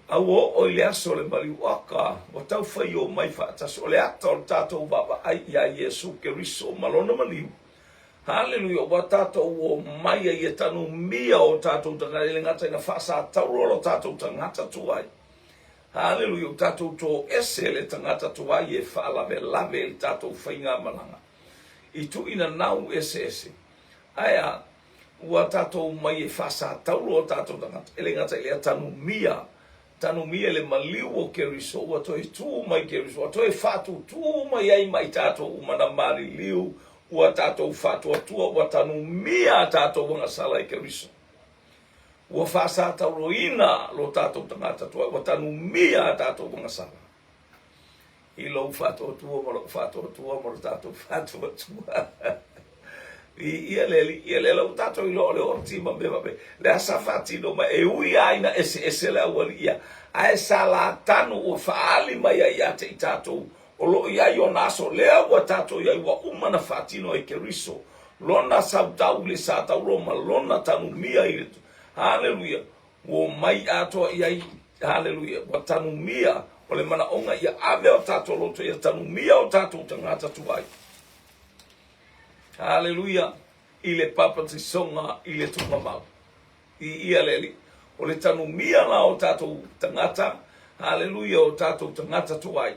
A ua oo i le aso o le maliuaka, ua tau fai omai faatasi, o le ata o le tatou vaavaai iā Iesu Keriso ma Lona maliu. Haleluia! Ua tatou omai ai e tanumia o tatou tagata, e le gata ina faasatauro lo tatou tagata tuai. Haleluia! Ua tatou toese le tagata tuai e faalavelave i le tatou faigamalaga i tuuina nau eseese. Ae a? Ua tatou omai e faasatauro o tatou tagata, e le gata i lea, tanumia, tanumia i le maliu o Keriso, ua toe tu mai Keriso, ua toe faatutū mai ai ma i tatou uma na maliliu, ua tatou faatuatua, ua tanumia a tatou agasala i Keriso. Ua faasatauroina lo tatou tagata tuai, ua tanumia a tatou agasala. I lou faatuatua ma lou faatuatua ma lo tatou faatuatua. Viia le Alii, ia lea la ua tatou iloa o le oti ma mea faapea. Le a sa faatino mai, e ui lava ina eseese le aualii ia, ae sa latanu ua faaali mai ai ia te i tatou o lo o i ai ona aso, lea ua tatou i ai ua uma ona faatino e Keriso lona sautau i le sa tauro ma lona tanumia i le Haleluia! Ua omai atoa i ai, haleluia, ua tanumia, o le manaoga ia ave o tatou loto ia tanumia o tatou tagata tuai. Haleluia, i le papatisoga i le tuugamau. I ia le Alii. O le tanumia la o tatou tagata, haleluia, o tatou tagata tuai.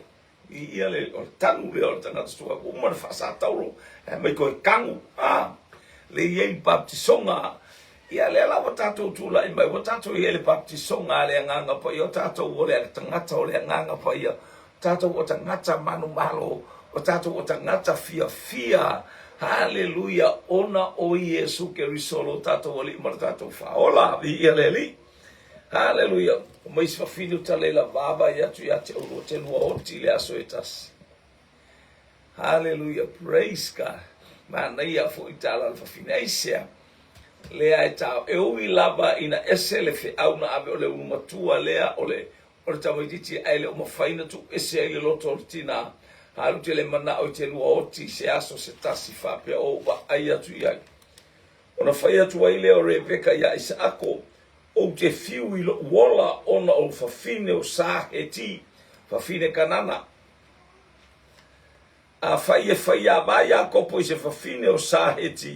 I ia le, o le tanu lea o le tagata tuai, ua uma ona faasatauro, ae mai koe kagu, a, le i ai le baptisoga. Ia lea la ua tatou tulai mai, ua tatou i ai le baptisoga a le Agaga Paia, o tatou o le tagata o le Agaga Paia, o tatou o tagata manumalo, o tatou o tagata fiafia, haleluia, ona o Iesu Keriso lo tatou Alii ma lo tatou Faaola. Viia le Alii. Haleluia! Omai isi fafine o tale la vaavaai atu ia te oulua te lua oti i le aso e tasi. Haleluia! Praise God! Manaia foi tala a le fafine. Aisea? Lea e tao. E ui lava ina ese le feau na ave o le ulumatua lea o le o le tamaitiiti ae le o mafai na tuu ese ai le loto o le tinā. Alu te le manao i te lua oti i se aso se tasi faapea o ou vaai atu i ai. Ona fai atu ai lea o Rebeka iā Isaako, Ou te fiu i loʻu ola ona o fafine o sa Heti, fafine Kanana. Afai e fai ava Iakopo i se fafine o sa Heti,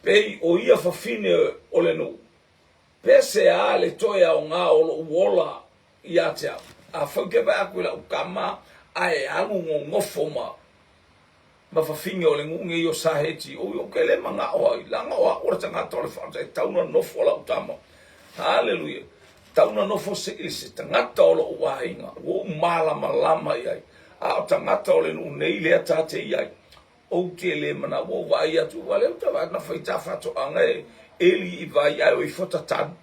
pei o ia fafine o le nuu, pese a le toe aoga o loʻu ola ia te au? Afai ou te vaai aku i lau kama ae alu gogofo ma ma fafine o le nuu nei o Saheti, oi ou te le manao ai, leaga o au o le tagata o le faaola, e tatau ona nofo lau tama. Haleluia! Tatau ona nofo se i se tagata o lou aiga, ua ou malamalama i ai. A o tagata o le nuu nei lea ta te i ai, ou te le manao, ua ou vaai atu, ua lea ou te vaai atu na fai ta faatoaga e Eli i vai ae o ifo tatanu.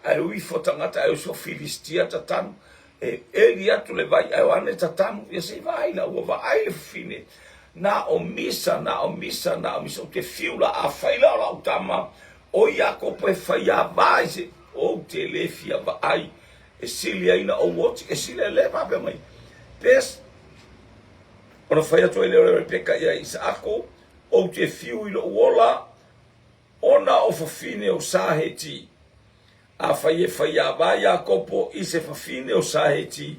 Ae o ifo tagata, ae o ifo Filistia tatanu. E eli atu le vai ae o ane tatanu, ia se i vaai la, ua vaai le fafine, na o misa, na o misa, na o misa, ou te fiu la, afai la o lau tama, o Iakopo e faiava i se, ou te le fia vaai, e sili ai na ou oti, e sili ai le faapea mai, pes, ona fai atu ai lea o Rebeka ia Isaako, ou te fiu i lou ola, ona o fafine o Saheti. Afai e faiava Iakopo i se fafine o Saheti,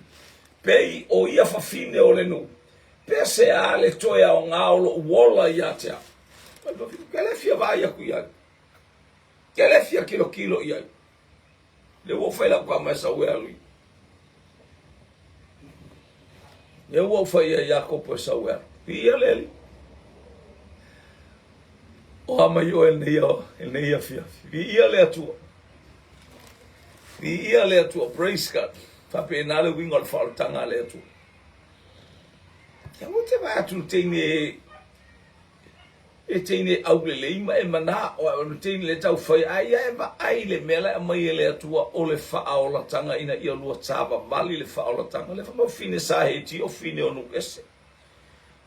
pei o ia fafine o le nuu, pe se a le toe aoga o lou ola ia te au? Ke le fia vaai aku i ai. Ke le fia kilokilo i ai. Le ua fai lau kama e sau e alu i. Le ua fai ia Iakopo e sau e alu. Ia le ali. O a mai oe lenei e lenei afiafi. Viia le Atua. Viia le Atua. Praise God. Faapena le uiga o le faaolataga a le Atua. Ia ua te vaai atu le teine e teine aulelei ma e manao o le teine le tau fai a ia e vaai le mea la e aumai e le Atua o le faaolatanga ina ia lua savavali le faaolatanga le fafine sa heti o fine o nuu ese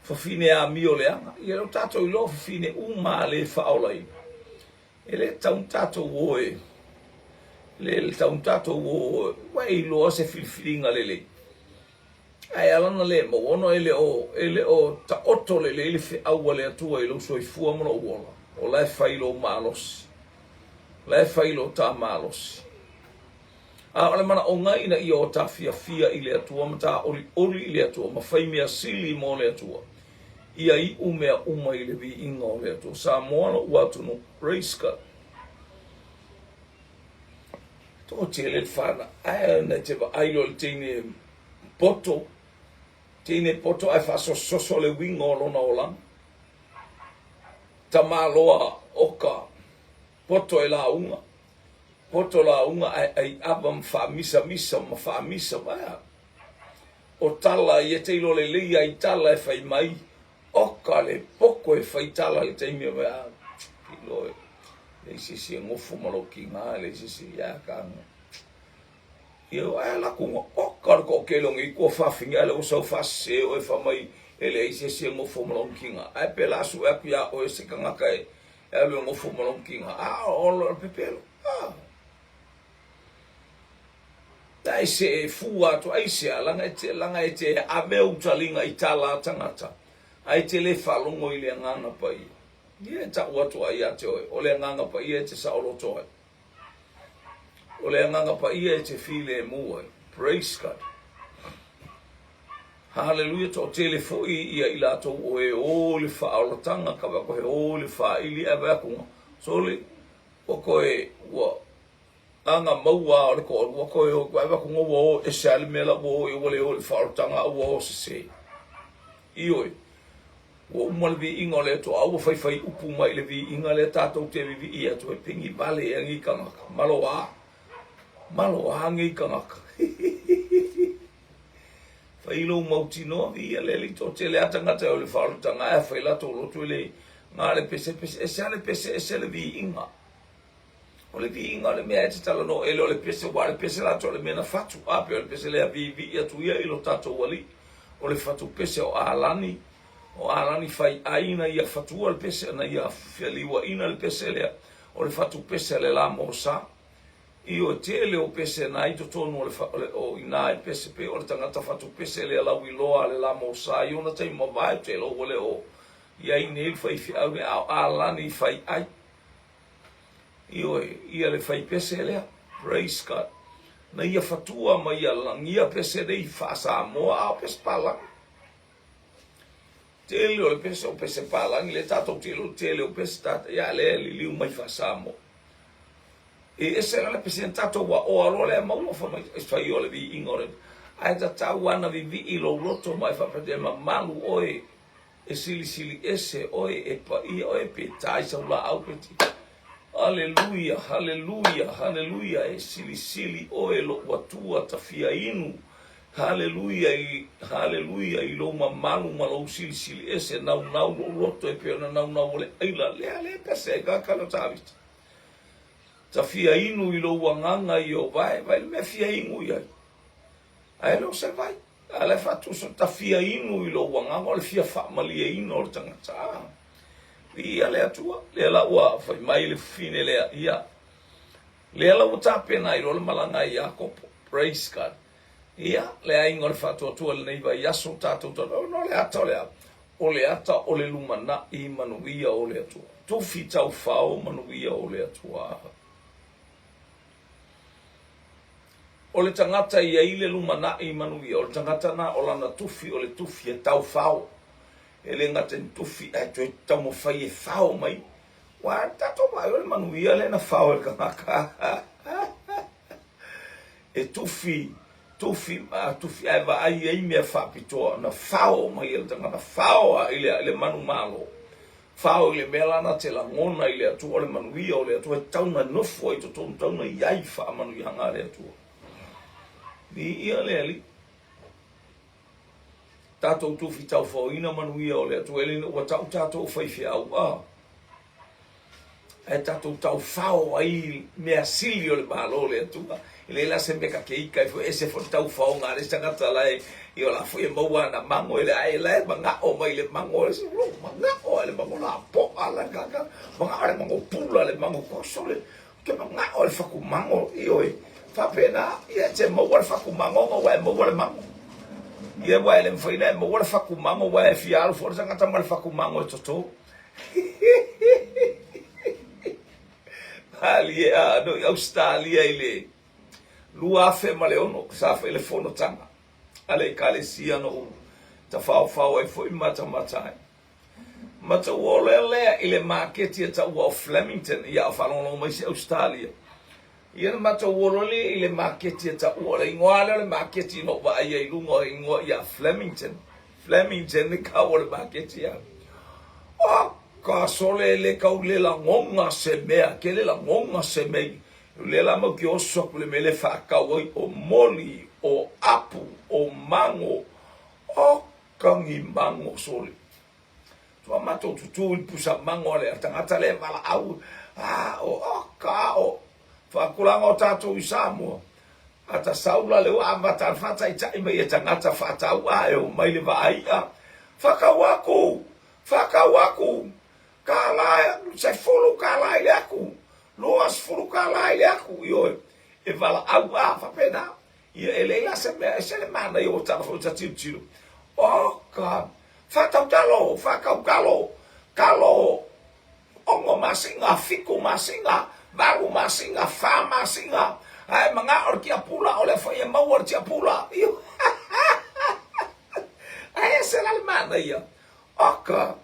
fafine amio leaga ia lea ua tatou iloa o fafine uma a le faaolaina e le tatau ona tatou o e le tatau ona tatou o ua e iloa se filifiliga lelei ae ala ona le maua ona e le o e le o taoto lelei le feau a le Atua i lou soifua ma lou ola o la e fai lou malosi o la e fai lou ta malosi. A o le manaoga ina ia o ta fiafia i le Atua ma ta olioli i le Atua ma fai mea sili mo le Atua, ia iu mea uma i le viiga o le Atua. Samoa lou atunuu. Praise God. Toatele le fana, ae na te vaai loa i le teine poto, teine poto ae faasososo le uiga o lona olaga. Tamaloa oka poto e lauga. Poto lauga ae ai ava ma faamisamisa ma faamisa ma o tala ia te iloa lelei ai tala e fai mai oka le poko e fai tala le taimi o mea iloa e leai se isi e gofo ma lou kiga e leai se isi ia ka ia ae la kuga oka le toatele o nei kua fafine ae lea ua sau faasese oe fai mai e leai se isi e gofo ma lou kiga ae pe la sue atu ia oe se tagata e E alu e nofo ma lona kiga. A o le pepelo. A. Dai se e fua atu ai se a langa e te langa e te ave ou taliga i tala a tangata. Ai te le faalogo i le agaga paia. Ia e tau atu ai ia te oe, o le agaga paia e te saoloto ai. O le Agaga Paia e te filemu ai. Praise God. Haleluia, toatele foi ia i latou o e o i le faaolataga, ka vaai he o i le faaili ae vaai atu, sole, ua toe, ua aga maua o le toalua toe o, ae vaai atu ua o ese lava le mea la ua o i ai, ua le o i le faaolataga a ua o sese. Ioe. Ua uma le viiga o le Atua, a ua faifai upu mai i le viiga lea tatou te vivii atu ai, pigi vale ea nei tagata. Maloā. Maloā nei tagata. Fai lou mautinoa, viia le Alii, toatele lava tagata e o i le faaolataga, ae a fai latou loto e le na le pese, pese, ese lava le pese, ese le viiga. O le viiga o le mea e te talanoa e le o le pese, aua o le pese latou o le mea na fatu, a pei o le pese lea viivii atu ia i lo tatou Alii, o le fatu pese o Alani, o Alani fai ai na ia fatua le pese, na ia feliuaina le pese lea, o le fatu pese a le la Mosa. Ioe, tele o pese na i totonu o le, o le, o ina i pese, pei o le tagata fatu pese lea lauiloa a le la Mosa i ona taimi mavae, ou te iloa ua le o i ai nei le faifeau nei, a o Alani fai ai. Ioe, ia le fai pese lea. Praise God. Na ia fatua ma ia lagia pese nei faa-Samoa, a o pese palagi. Tele o le pese o pese palagi, le tatou tele o tele o pese tata, ia le liliu mai faa-Samoa. E ese la le pese na tatou aoa loa lea maua fai mai, e fai o le viiga o le, ae tatau lava na vivii lou loto ma e faapea e mamalu oe E silisili ese oe, e paia oe, pe ta i sau laau pe ti. Aleluia, haleluia, haleluia, e silisili oe lou Atua tafia inu. Haleluia, i, haleluia, i lou mamalu ma lou silisili ese, naunau lou loto e pei ona naunau o le aila. Lea, lea pese ai ka kala Tavita. Tafia inu i lou agaga i o vae, vae le mea fia inu i ai. Ae le o se vai. A le faatusa ta fia inu i lou agaga o le fia faamalieina o le tagata. A, viia le Atua, lea la ua fai mai le fafine lea, ia, lea la ua tapena ai loa le malaga ai Iakopo. Praise God. Ia, le aiga o le faatuatua i lenei vaiaso, tatou talanoa, ona o le ata o le a? O le ata o le lumanai manuia o le Atua. Tufi taufao manuia o le Atua. O le tagata e i ai le lumanai manuia, o le tagata lena o lana tufi o le tufi e taufao. E le gata i tufi ae toe taumafai e fao mai. Ua tatou vaai o le manuia lea na fao e le tagata. E tufi, tufi, a tufi ae vaai ai mea faapitoa na fao mai e le tagata, fao a i le, i le manumalo. Fao i le mea lana te lagona i le Atua, o le manuia o le Atua, e tatau ona nofo ai i totonu, tatau ona i ai faamanuiaga a le Atua. Viia le Alii. Tatou tufi taufaoina manuia o le Atua, e le ua tau tatou faifeau, a. Ae tatou taufao ai mea sili o le Malo o le Atua. E leai la se mea ka te ika ai foi, ese foi le taufaoga a le isi tagata la e, ia la foi e maua ana mago, e ae la e manao mai le mago, e se lo manao a le mago lapoa la kaka, manao le mago pula le mago koso le, ke manao le faku mago, ioe, faapena, ia te maua le faku mago ona ua e maua le mago. Ia ua e le mafai ona e maua le faku mago, ua e fia alu foi le tagata ma le faku mago e toto. Malie a no i Ausetalia i le 2006 sa fai le fonotaga a le Ekalesia na ou tafaofao ai foi ma matamata ai. Mataua lea i le maketi e taua o Flemington, ia a o faalogologo mai se Ausetalia. Ia na matou loa lea i le maketi e taua, o le igoa lea o le maketi na ou vaai ai i luga o le igoa ia Flemington. Flemington le kau o le maketi a. O ka sole le kau le lagoga se mea, ke le lagoga se mea. O lea la mau ke oso aku le mea le whaakau ai o moli, o apu, o mango, o kangi mango sole. Ua matou tutū i le pusa mango a le tagata lea e valaau, a o oka o faatulaga o tatou i Samoa. A ta sau la lea ua amata ona faataitai mai e tagata faatau a e omai le vaa i'a, Whakau aku! Whakau aku! Kālā, 10 kālā i le aku! 20 kālā i le aku! Ioe, e valaau a, faapena. Ia, e leai la se mea, ese le manaia ua tala foi ta tilotilo. Oka! Whakau kalo, whakau kalo, kalo, ono masina, fitu masina, valu masina, fa masina, ae manao le tiapula, o lea foi e maua le tiapula. Ae ese la le manaia. Oka,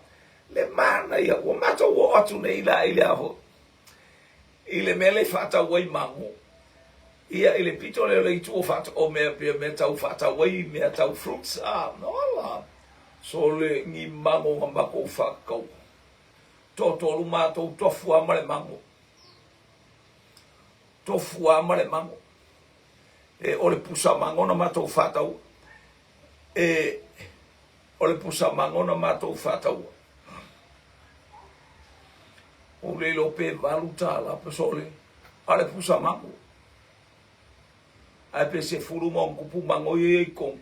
le manaia, ua matou oo atu nei la i le a foi, i le mea lea i faatau ai mago. Ia, i le pito lea o le itu o faata, o mea pei o mea tau faatau ai mea tau fruits, a, ola, sole ni mago na matou faatau. Toatolu matou tofu lava ma le mago. Tofu lava ma le mago. E, o le pusa mago na matou faataua. E, o le pusa mago na matou faataua. Ua le iloa pe $8 pe sole, a o le pusa mago. Ae pe 10+ mago ia e i ai i totonu.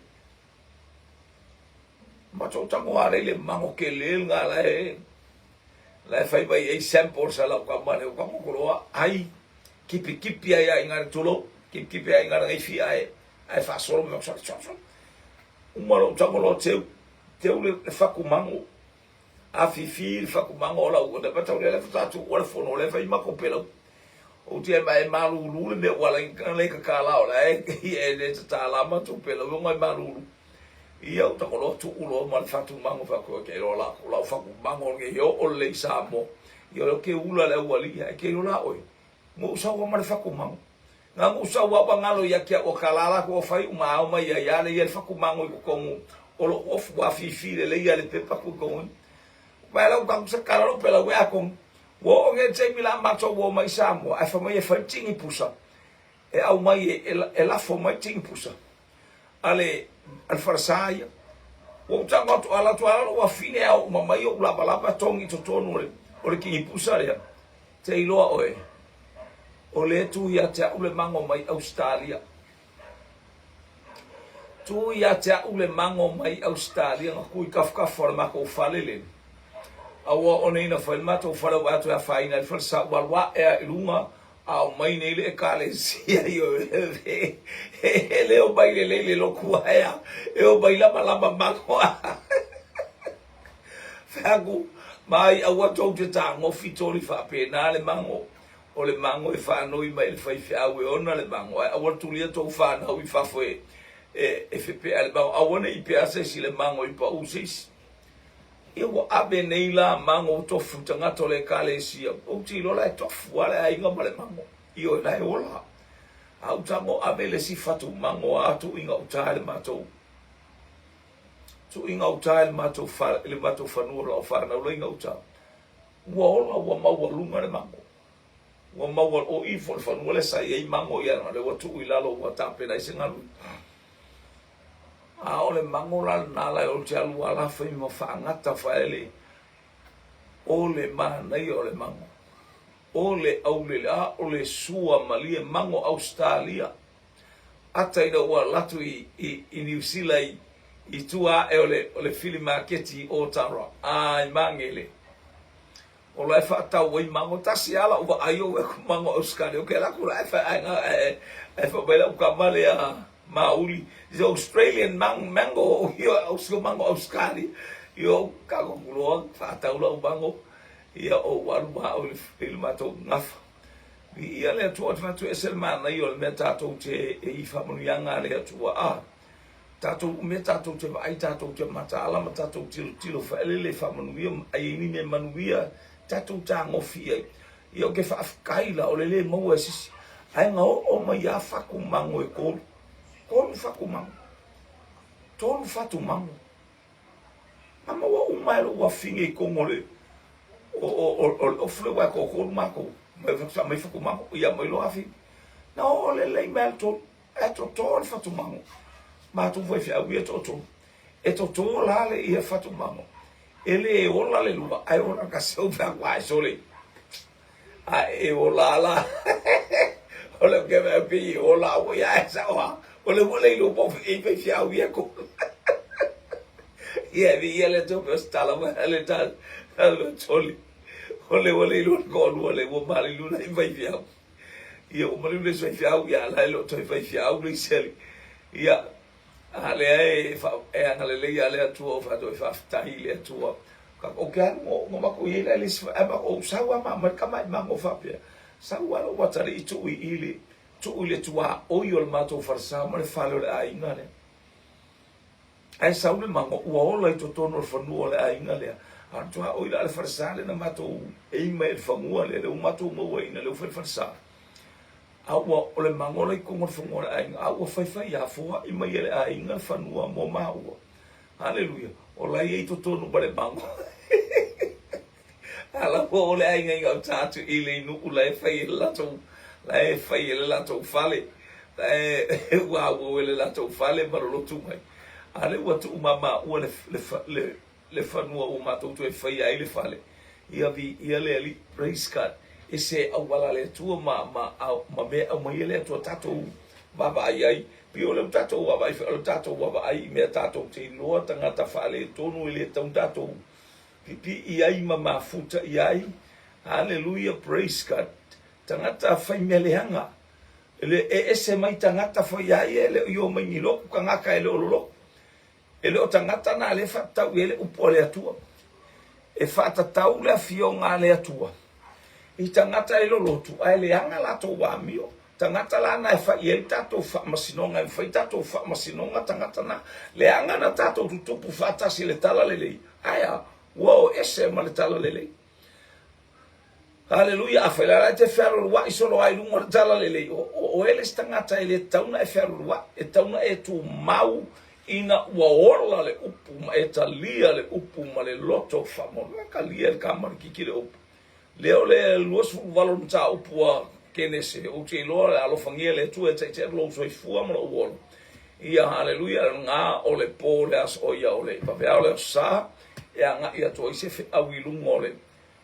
Matou tago lava i le mago tele lena la e la e fai mai ai samples a lau tama lea, ua tago loa ai, kipikipi ai lava i ina le tulou, kipikipi ai i ina le gaifi ae ae faasolo mai, sole sole sole. Uma lou tago loa teu, teu le fatu mago. Afifi le fatu mago o lau, le matau lea faatoa tuua le fono, lea fai matou pelau. Ou te ma e malulu le mea ua ala i tatala o la e e le tatala matou pelau ona e malulu. Ia ou tago loa tuu loa ma le fatu mago faapea ke iloa la lau fatu mago lenei e oo lelei i Samoa. Ia o ke ula le aualii ae ke iloa la oe. Ngou sau ma le fatu mago. Na ngou sau a ua galo ia te au o ka la latou o fai uma ao mai ai a le ia le fatu mago i totonu o lou ofu ua afifi lelei ia le pepa tu i totonu. Vae lau tagu se kala lou pelau e atonu. Ua oo nei le taimi la matou ua omai i Samoa ae fai mai e fai le tini pusa e aumai e lafo mai le tini pusa a le a le falesa ia. Ua ou tago atu ala atu ala lou afine ao uma mai ou lavalava togi i totonu o le o le tini pusa lea. Te iloa oe o lea e tu ia te au le mago mai Ausetalia. Tu ia te a'u le mago mai Ausetalia na tu i tafatafa o le matou fale le a ua oo nei ina fai le matou fale ua atu e afaina ai le falesa ua alu a'e a i luga a omai nei le Ekalesia e le omai lelei le lotu ae a e omai lamalama mago. Fai atu, Mai aua tou te tagofi toli faapena le mago. O le mago e faanoi mai i le faifeau e ona le mago, ae aua le tulia tou fanau i fafo e e fepea le mago. Aua ne i pea se isi le mago i pau se isi. Ia ua ave nei la mago ua tofu i tagata o le Ekalesia. Ou te iloa la e tofu lava le aiga ma le mago. Ioe, la e ola. A ou tago ave le isi fatu mago a tuu i gauta i le matou Tuu i gauta i le matou fale, i le matou fanua o lau fanau la i gauta. Ua ola, ua maualuga le mago. Ua maua, o i foi le fanua lea sa i ai mago ia, o lea ua tuu i lalo ua tapena ai se galuega. A o le mago la lena la ou te alu lava la fai ma faagata faele o le manaia o le mago. O le aulele, a o le sua malie mago Ausetalia. Ata ina ua alu atu i Niu Sila i tua ae o le fili maketi i Otara, a i Magele, o la e faatau ai mago. Tasi lava lau vaai ou vaai atu mago Ausetalia, ou te alu atu la ae fai ae fai mai lau tama lea mauli, is Australian mango, io mago Ausetalia. Io ou tago atu loa faatau lau mago, ia ou alu ma au i le matou gafa. Viia le Atua, ou te fai atu e ese le manaia o le mea tatou te e i faamanuiaga a le Atua. A tatou mea tatou te vaai, tatou te mataala ma tatou tilotilo faelele i faamanuia ma ai ai ni mea manuia tatou tagofi i ai. Ia ou te faafetai la o le le maua e se isi. Ae na oo mai lava fatu mago e tolu. Tolu fatu mago. Tolu fatu mago. Na maua uma e lou afine i totonu o le o o o le ofu lea aua e toatolu matou mai aumai fatumago ia aumai loa afine. Na oo lelei mai lava le tolu ae toto le fatumago. Matou faifeau ia e toatolu. E toto la le ia fatumago e le ola le lua ae ola le tasi. Ou fai atu, ae sole a e ola la o le ke me pe ola o ia e sa o o le ua le iloa po o e faifeau ia ko ia vi ia le to pe stala ma le ta le toli o le ua le iloa ko lua le ua mali luna i faifeau ia ua mali le faifeau ia la le to faifeau le seli ia A lea e e agalelei lava le Atua o faatoa e faafetai i le Atua. Ou te alu na matou i ai la i le isi ae ou sau lava ma aumai le tamaimama o faapea, sau lava lou atalii tuu i i le tuu i le tuaoi o le matou falesa ma le fale o le aiga lea. Ae sau le mago ua ola i totonu o le fanua o le aiga lea. A o le tuaoi la o le falesa lea na matou ei mai i le fanua lea, lea ua matou mauaina lea ua fai le falesa. A ua o le mago la i totonu o le fanua o le aiga, a ua faifai a foai mai e le aiga le fanua mo maua. Haleluia! O la e i ai totonu ma le mago. A la ua o le aiga i gauta atu i le nuu la e fai e le latou, la e fai e le latou fale, la e ua auau e le latou fale ma lolotu mai. A lea ua tuu ma maua le, le, le, le fanua ua matou toe faia ai le fale, ia viia le Alii, praise God, e se auala a le Atua ma, ma, ma mea e aumai e le Atua tatou vaavaai ai, pei o lea ua tatou vaavaai foi, o le tatou vaavaai i mea tatou te iloa tagata faaletonu e le tatau ona tatou pipii ai ma mafuta i ai, hallelujah, praise God, tagata fai mea leaga, e le e ese mai tagata fai ai e le o i o mai ni lotu tagata e le o lolotu. E le o tagata na lea e faatatau i ai le upu a le Atua. E faatatau le afioga a le Atua i tagata e lolotu ae leaga latou amio. Tagata la na e fai i ai le tatou faamasinoga, e fai tatou faamasinoga tagata na. Leaga na tatou tutupu faatasi i le talalelei, ae a? Ua o ese ma le talalelei. Haleluia! Afai la e te fealualuai solo ai i luga o le talalelei, o, o oe le isi tagata e le tatau ona e fealualuai, e tatau ona e tumau ina ua ola le upu ma e talia le upu ma le loto faamaualalo. E talia e le kamalikiki le upu. Lea o le 28 o le mataupu a Kenese, ou te iloa le alofagia le Atua e taitai lou soifua ma lou ola. Ia, haleluia, lena o le po le aso, o ia o le vaveao le aso Sa, e agai atu ai se feau i luga o le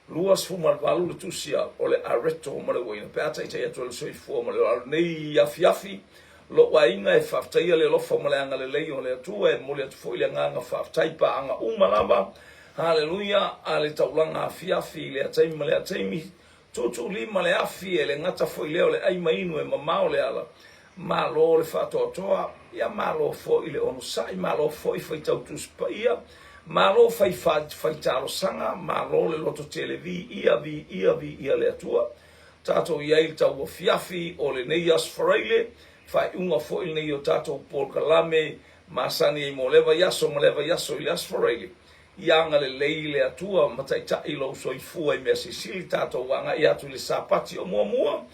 28 le tusi a o le Areto ma le uaina pe a taitai atu ai le soifua ma le ola. Lenei afiafi Lou aiga e faafetaia le alofa ma le agalelei o le Atua, e momoli atu foi le agaga faafetai i paaga uma lava, haleluia, a le taulaga afiafi i lea taimi ma lea taimi, tuutuulima le afi, e le gata foi lea o le ai ma inu e mamao le ala, malo le faatoatoa, ia malo foi le onosai, malo foi faitau Tusi Paia, malo fai fai talosaga, malo le loto tele, viia, viia, viia le Atua. Tatou i ai i le tauafiafi o lenei Aso Faraile, faaiuga foi lenei o tatou polokalame masani ai mo lea vaiaso ma lea vaiaso i le Aso Faraile. Ia agalelei le Atua ma taitai lou soifua i mea silisili, tatou agai atu i le Sapati o muamua,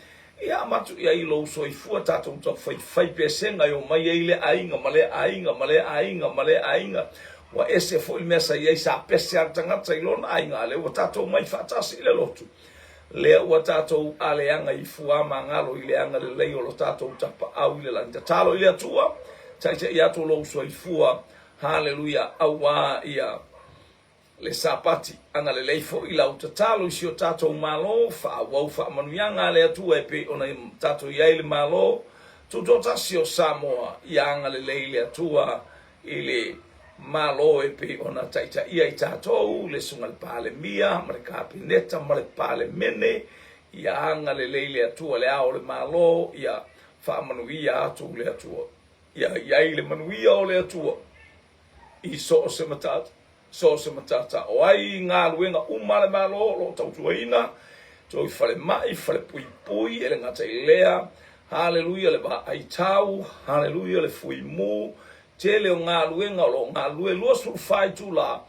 ia amatu i ai lou soifua, tatou taufaifai pesega e omai ai lea aiga ma lea aiga ma lea aiga ma lea aiga. Ua ese foi le mea sa i ai, sa pese lava le tagata i lona aiga, a o lea ua tatou omai faatasi i le lotu. Lea ua tatou aleaga i fuamagalo i le agalelei o lo tatou Tapaau i le lagi. Tatalo i le Atua, taitai atu lou soifua, haleluia, auā ia le Sapati. Agalelei foi lau tatalo i si o tatou Malo, faaauau faamanuiaga a le Atua e pei ona tatou i ai le Malo Tutoatasi o Samoa, ia agalelei le Atua i le Malo e pei ona taitaia i tatou, le Susuga i le Palemia ma le Kapeneta ma le Palemene, ia agalelei le Atua le Ao o le Malo, ia faamanuia atu le Atua. Ia i ai le manuia o le Atua i so o se matata, so o se matata. O ai galuega uma a le Malo o lo o tautuaina, toi falemai, falepuipui, e le gata i lea, haleluia le vaai tau, haleluia le fuimu, tele o galuega o lo o galulue 24 itula,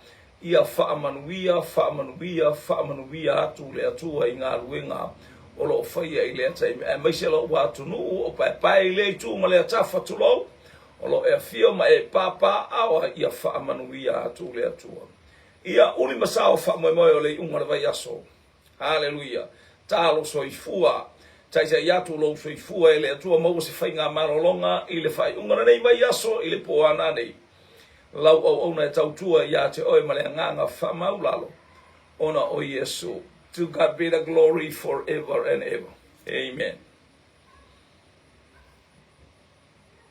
ia faamanuia, faamanuia, faamanuia atu le Atua i galuega o lo o faia i lea taimi, aemaise lou atunuu o paepae i lea itu ma lea tafa, tulou, o lo o e afio ma e papaaao, ia faamanuia atu le Atua. Ia uli ma sao faamoemoe o le iuga o le vaiaso. Haleluia! Talo soifua! Taitai atu lou soifua e le Atua maua se faiga malologa i le faaiuga o lenei vaiaso i le po ana nei. Lau auauna e tautua ia te oe ma le agaga faamaulalo ona o Iesu. To God be the glory forever and ever. Amen.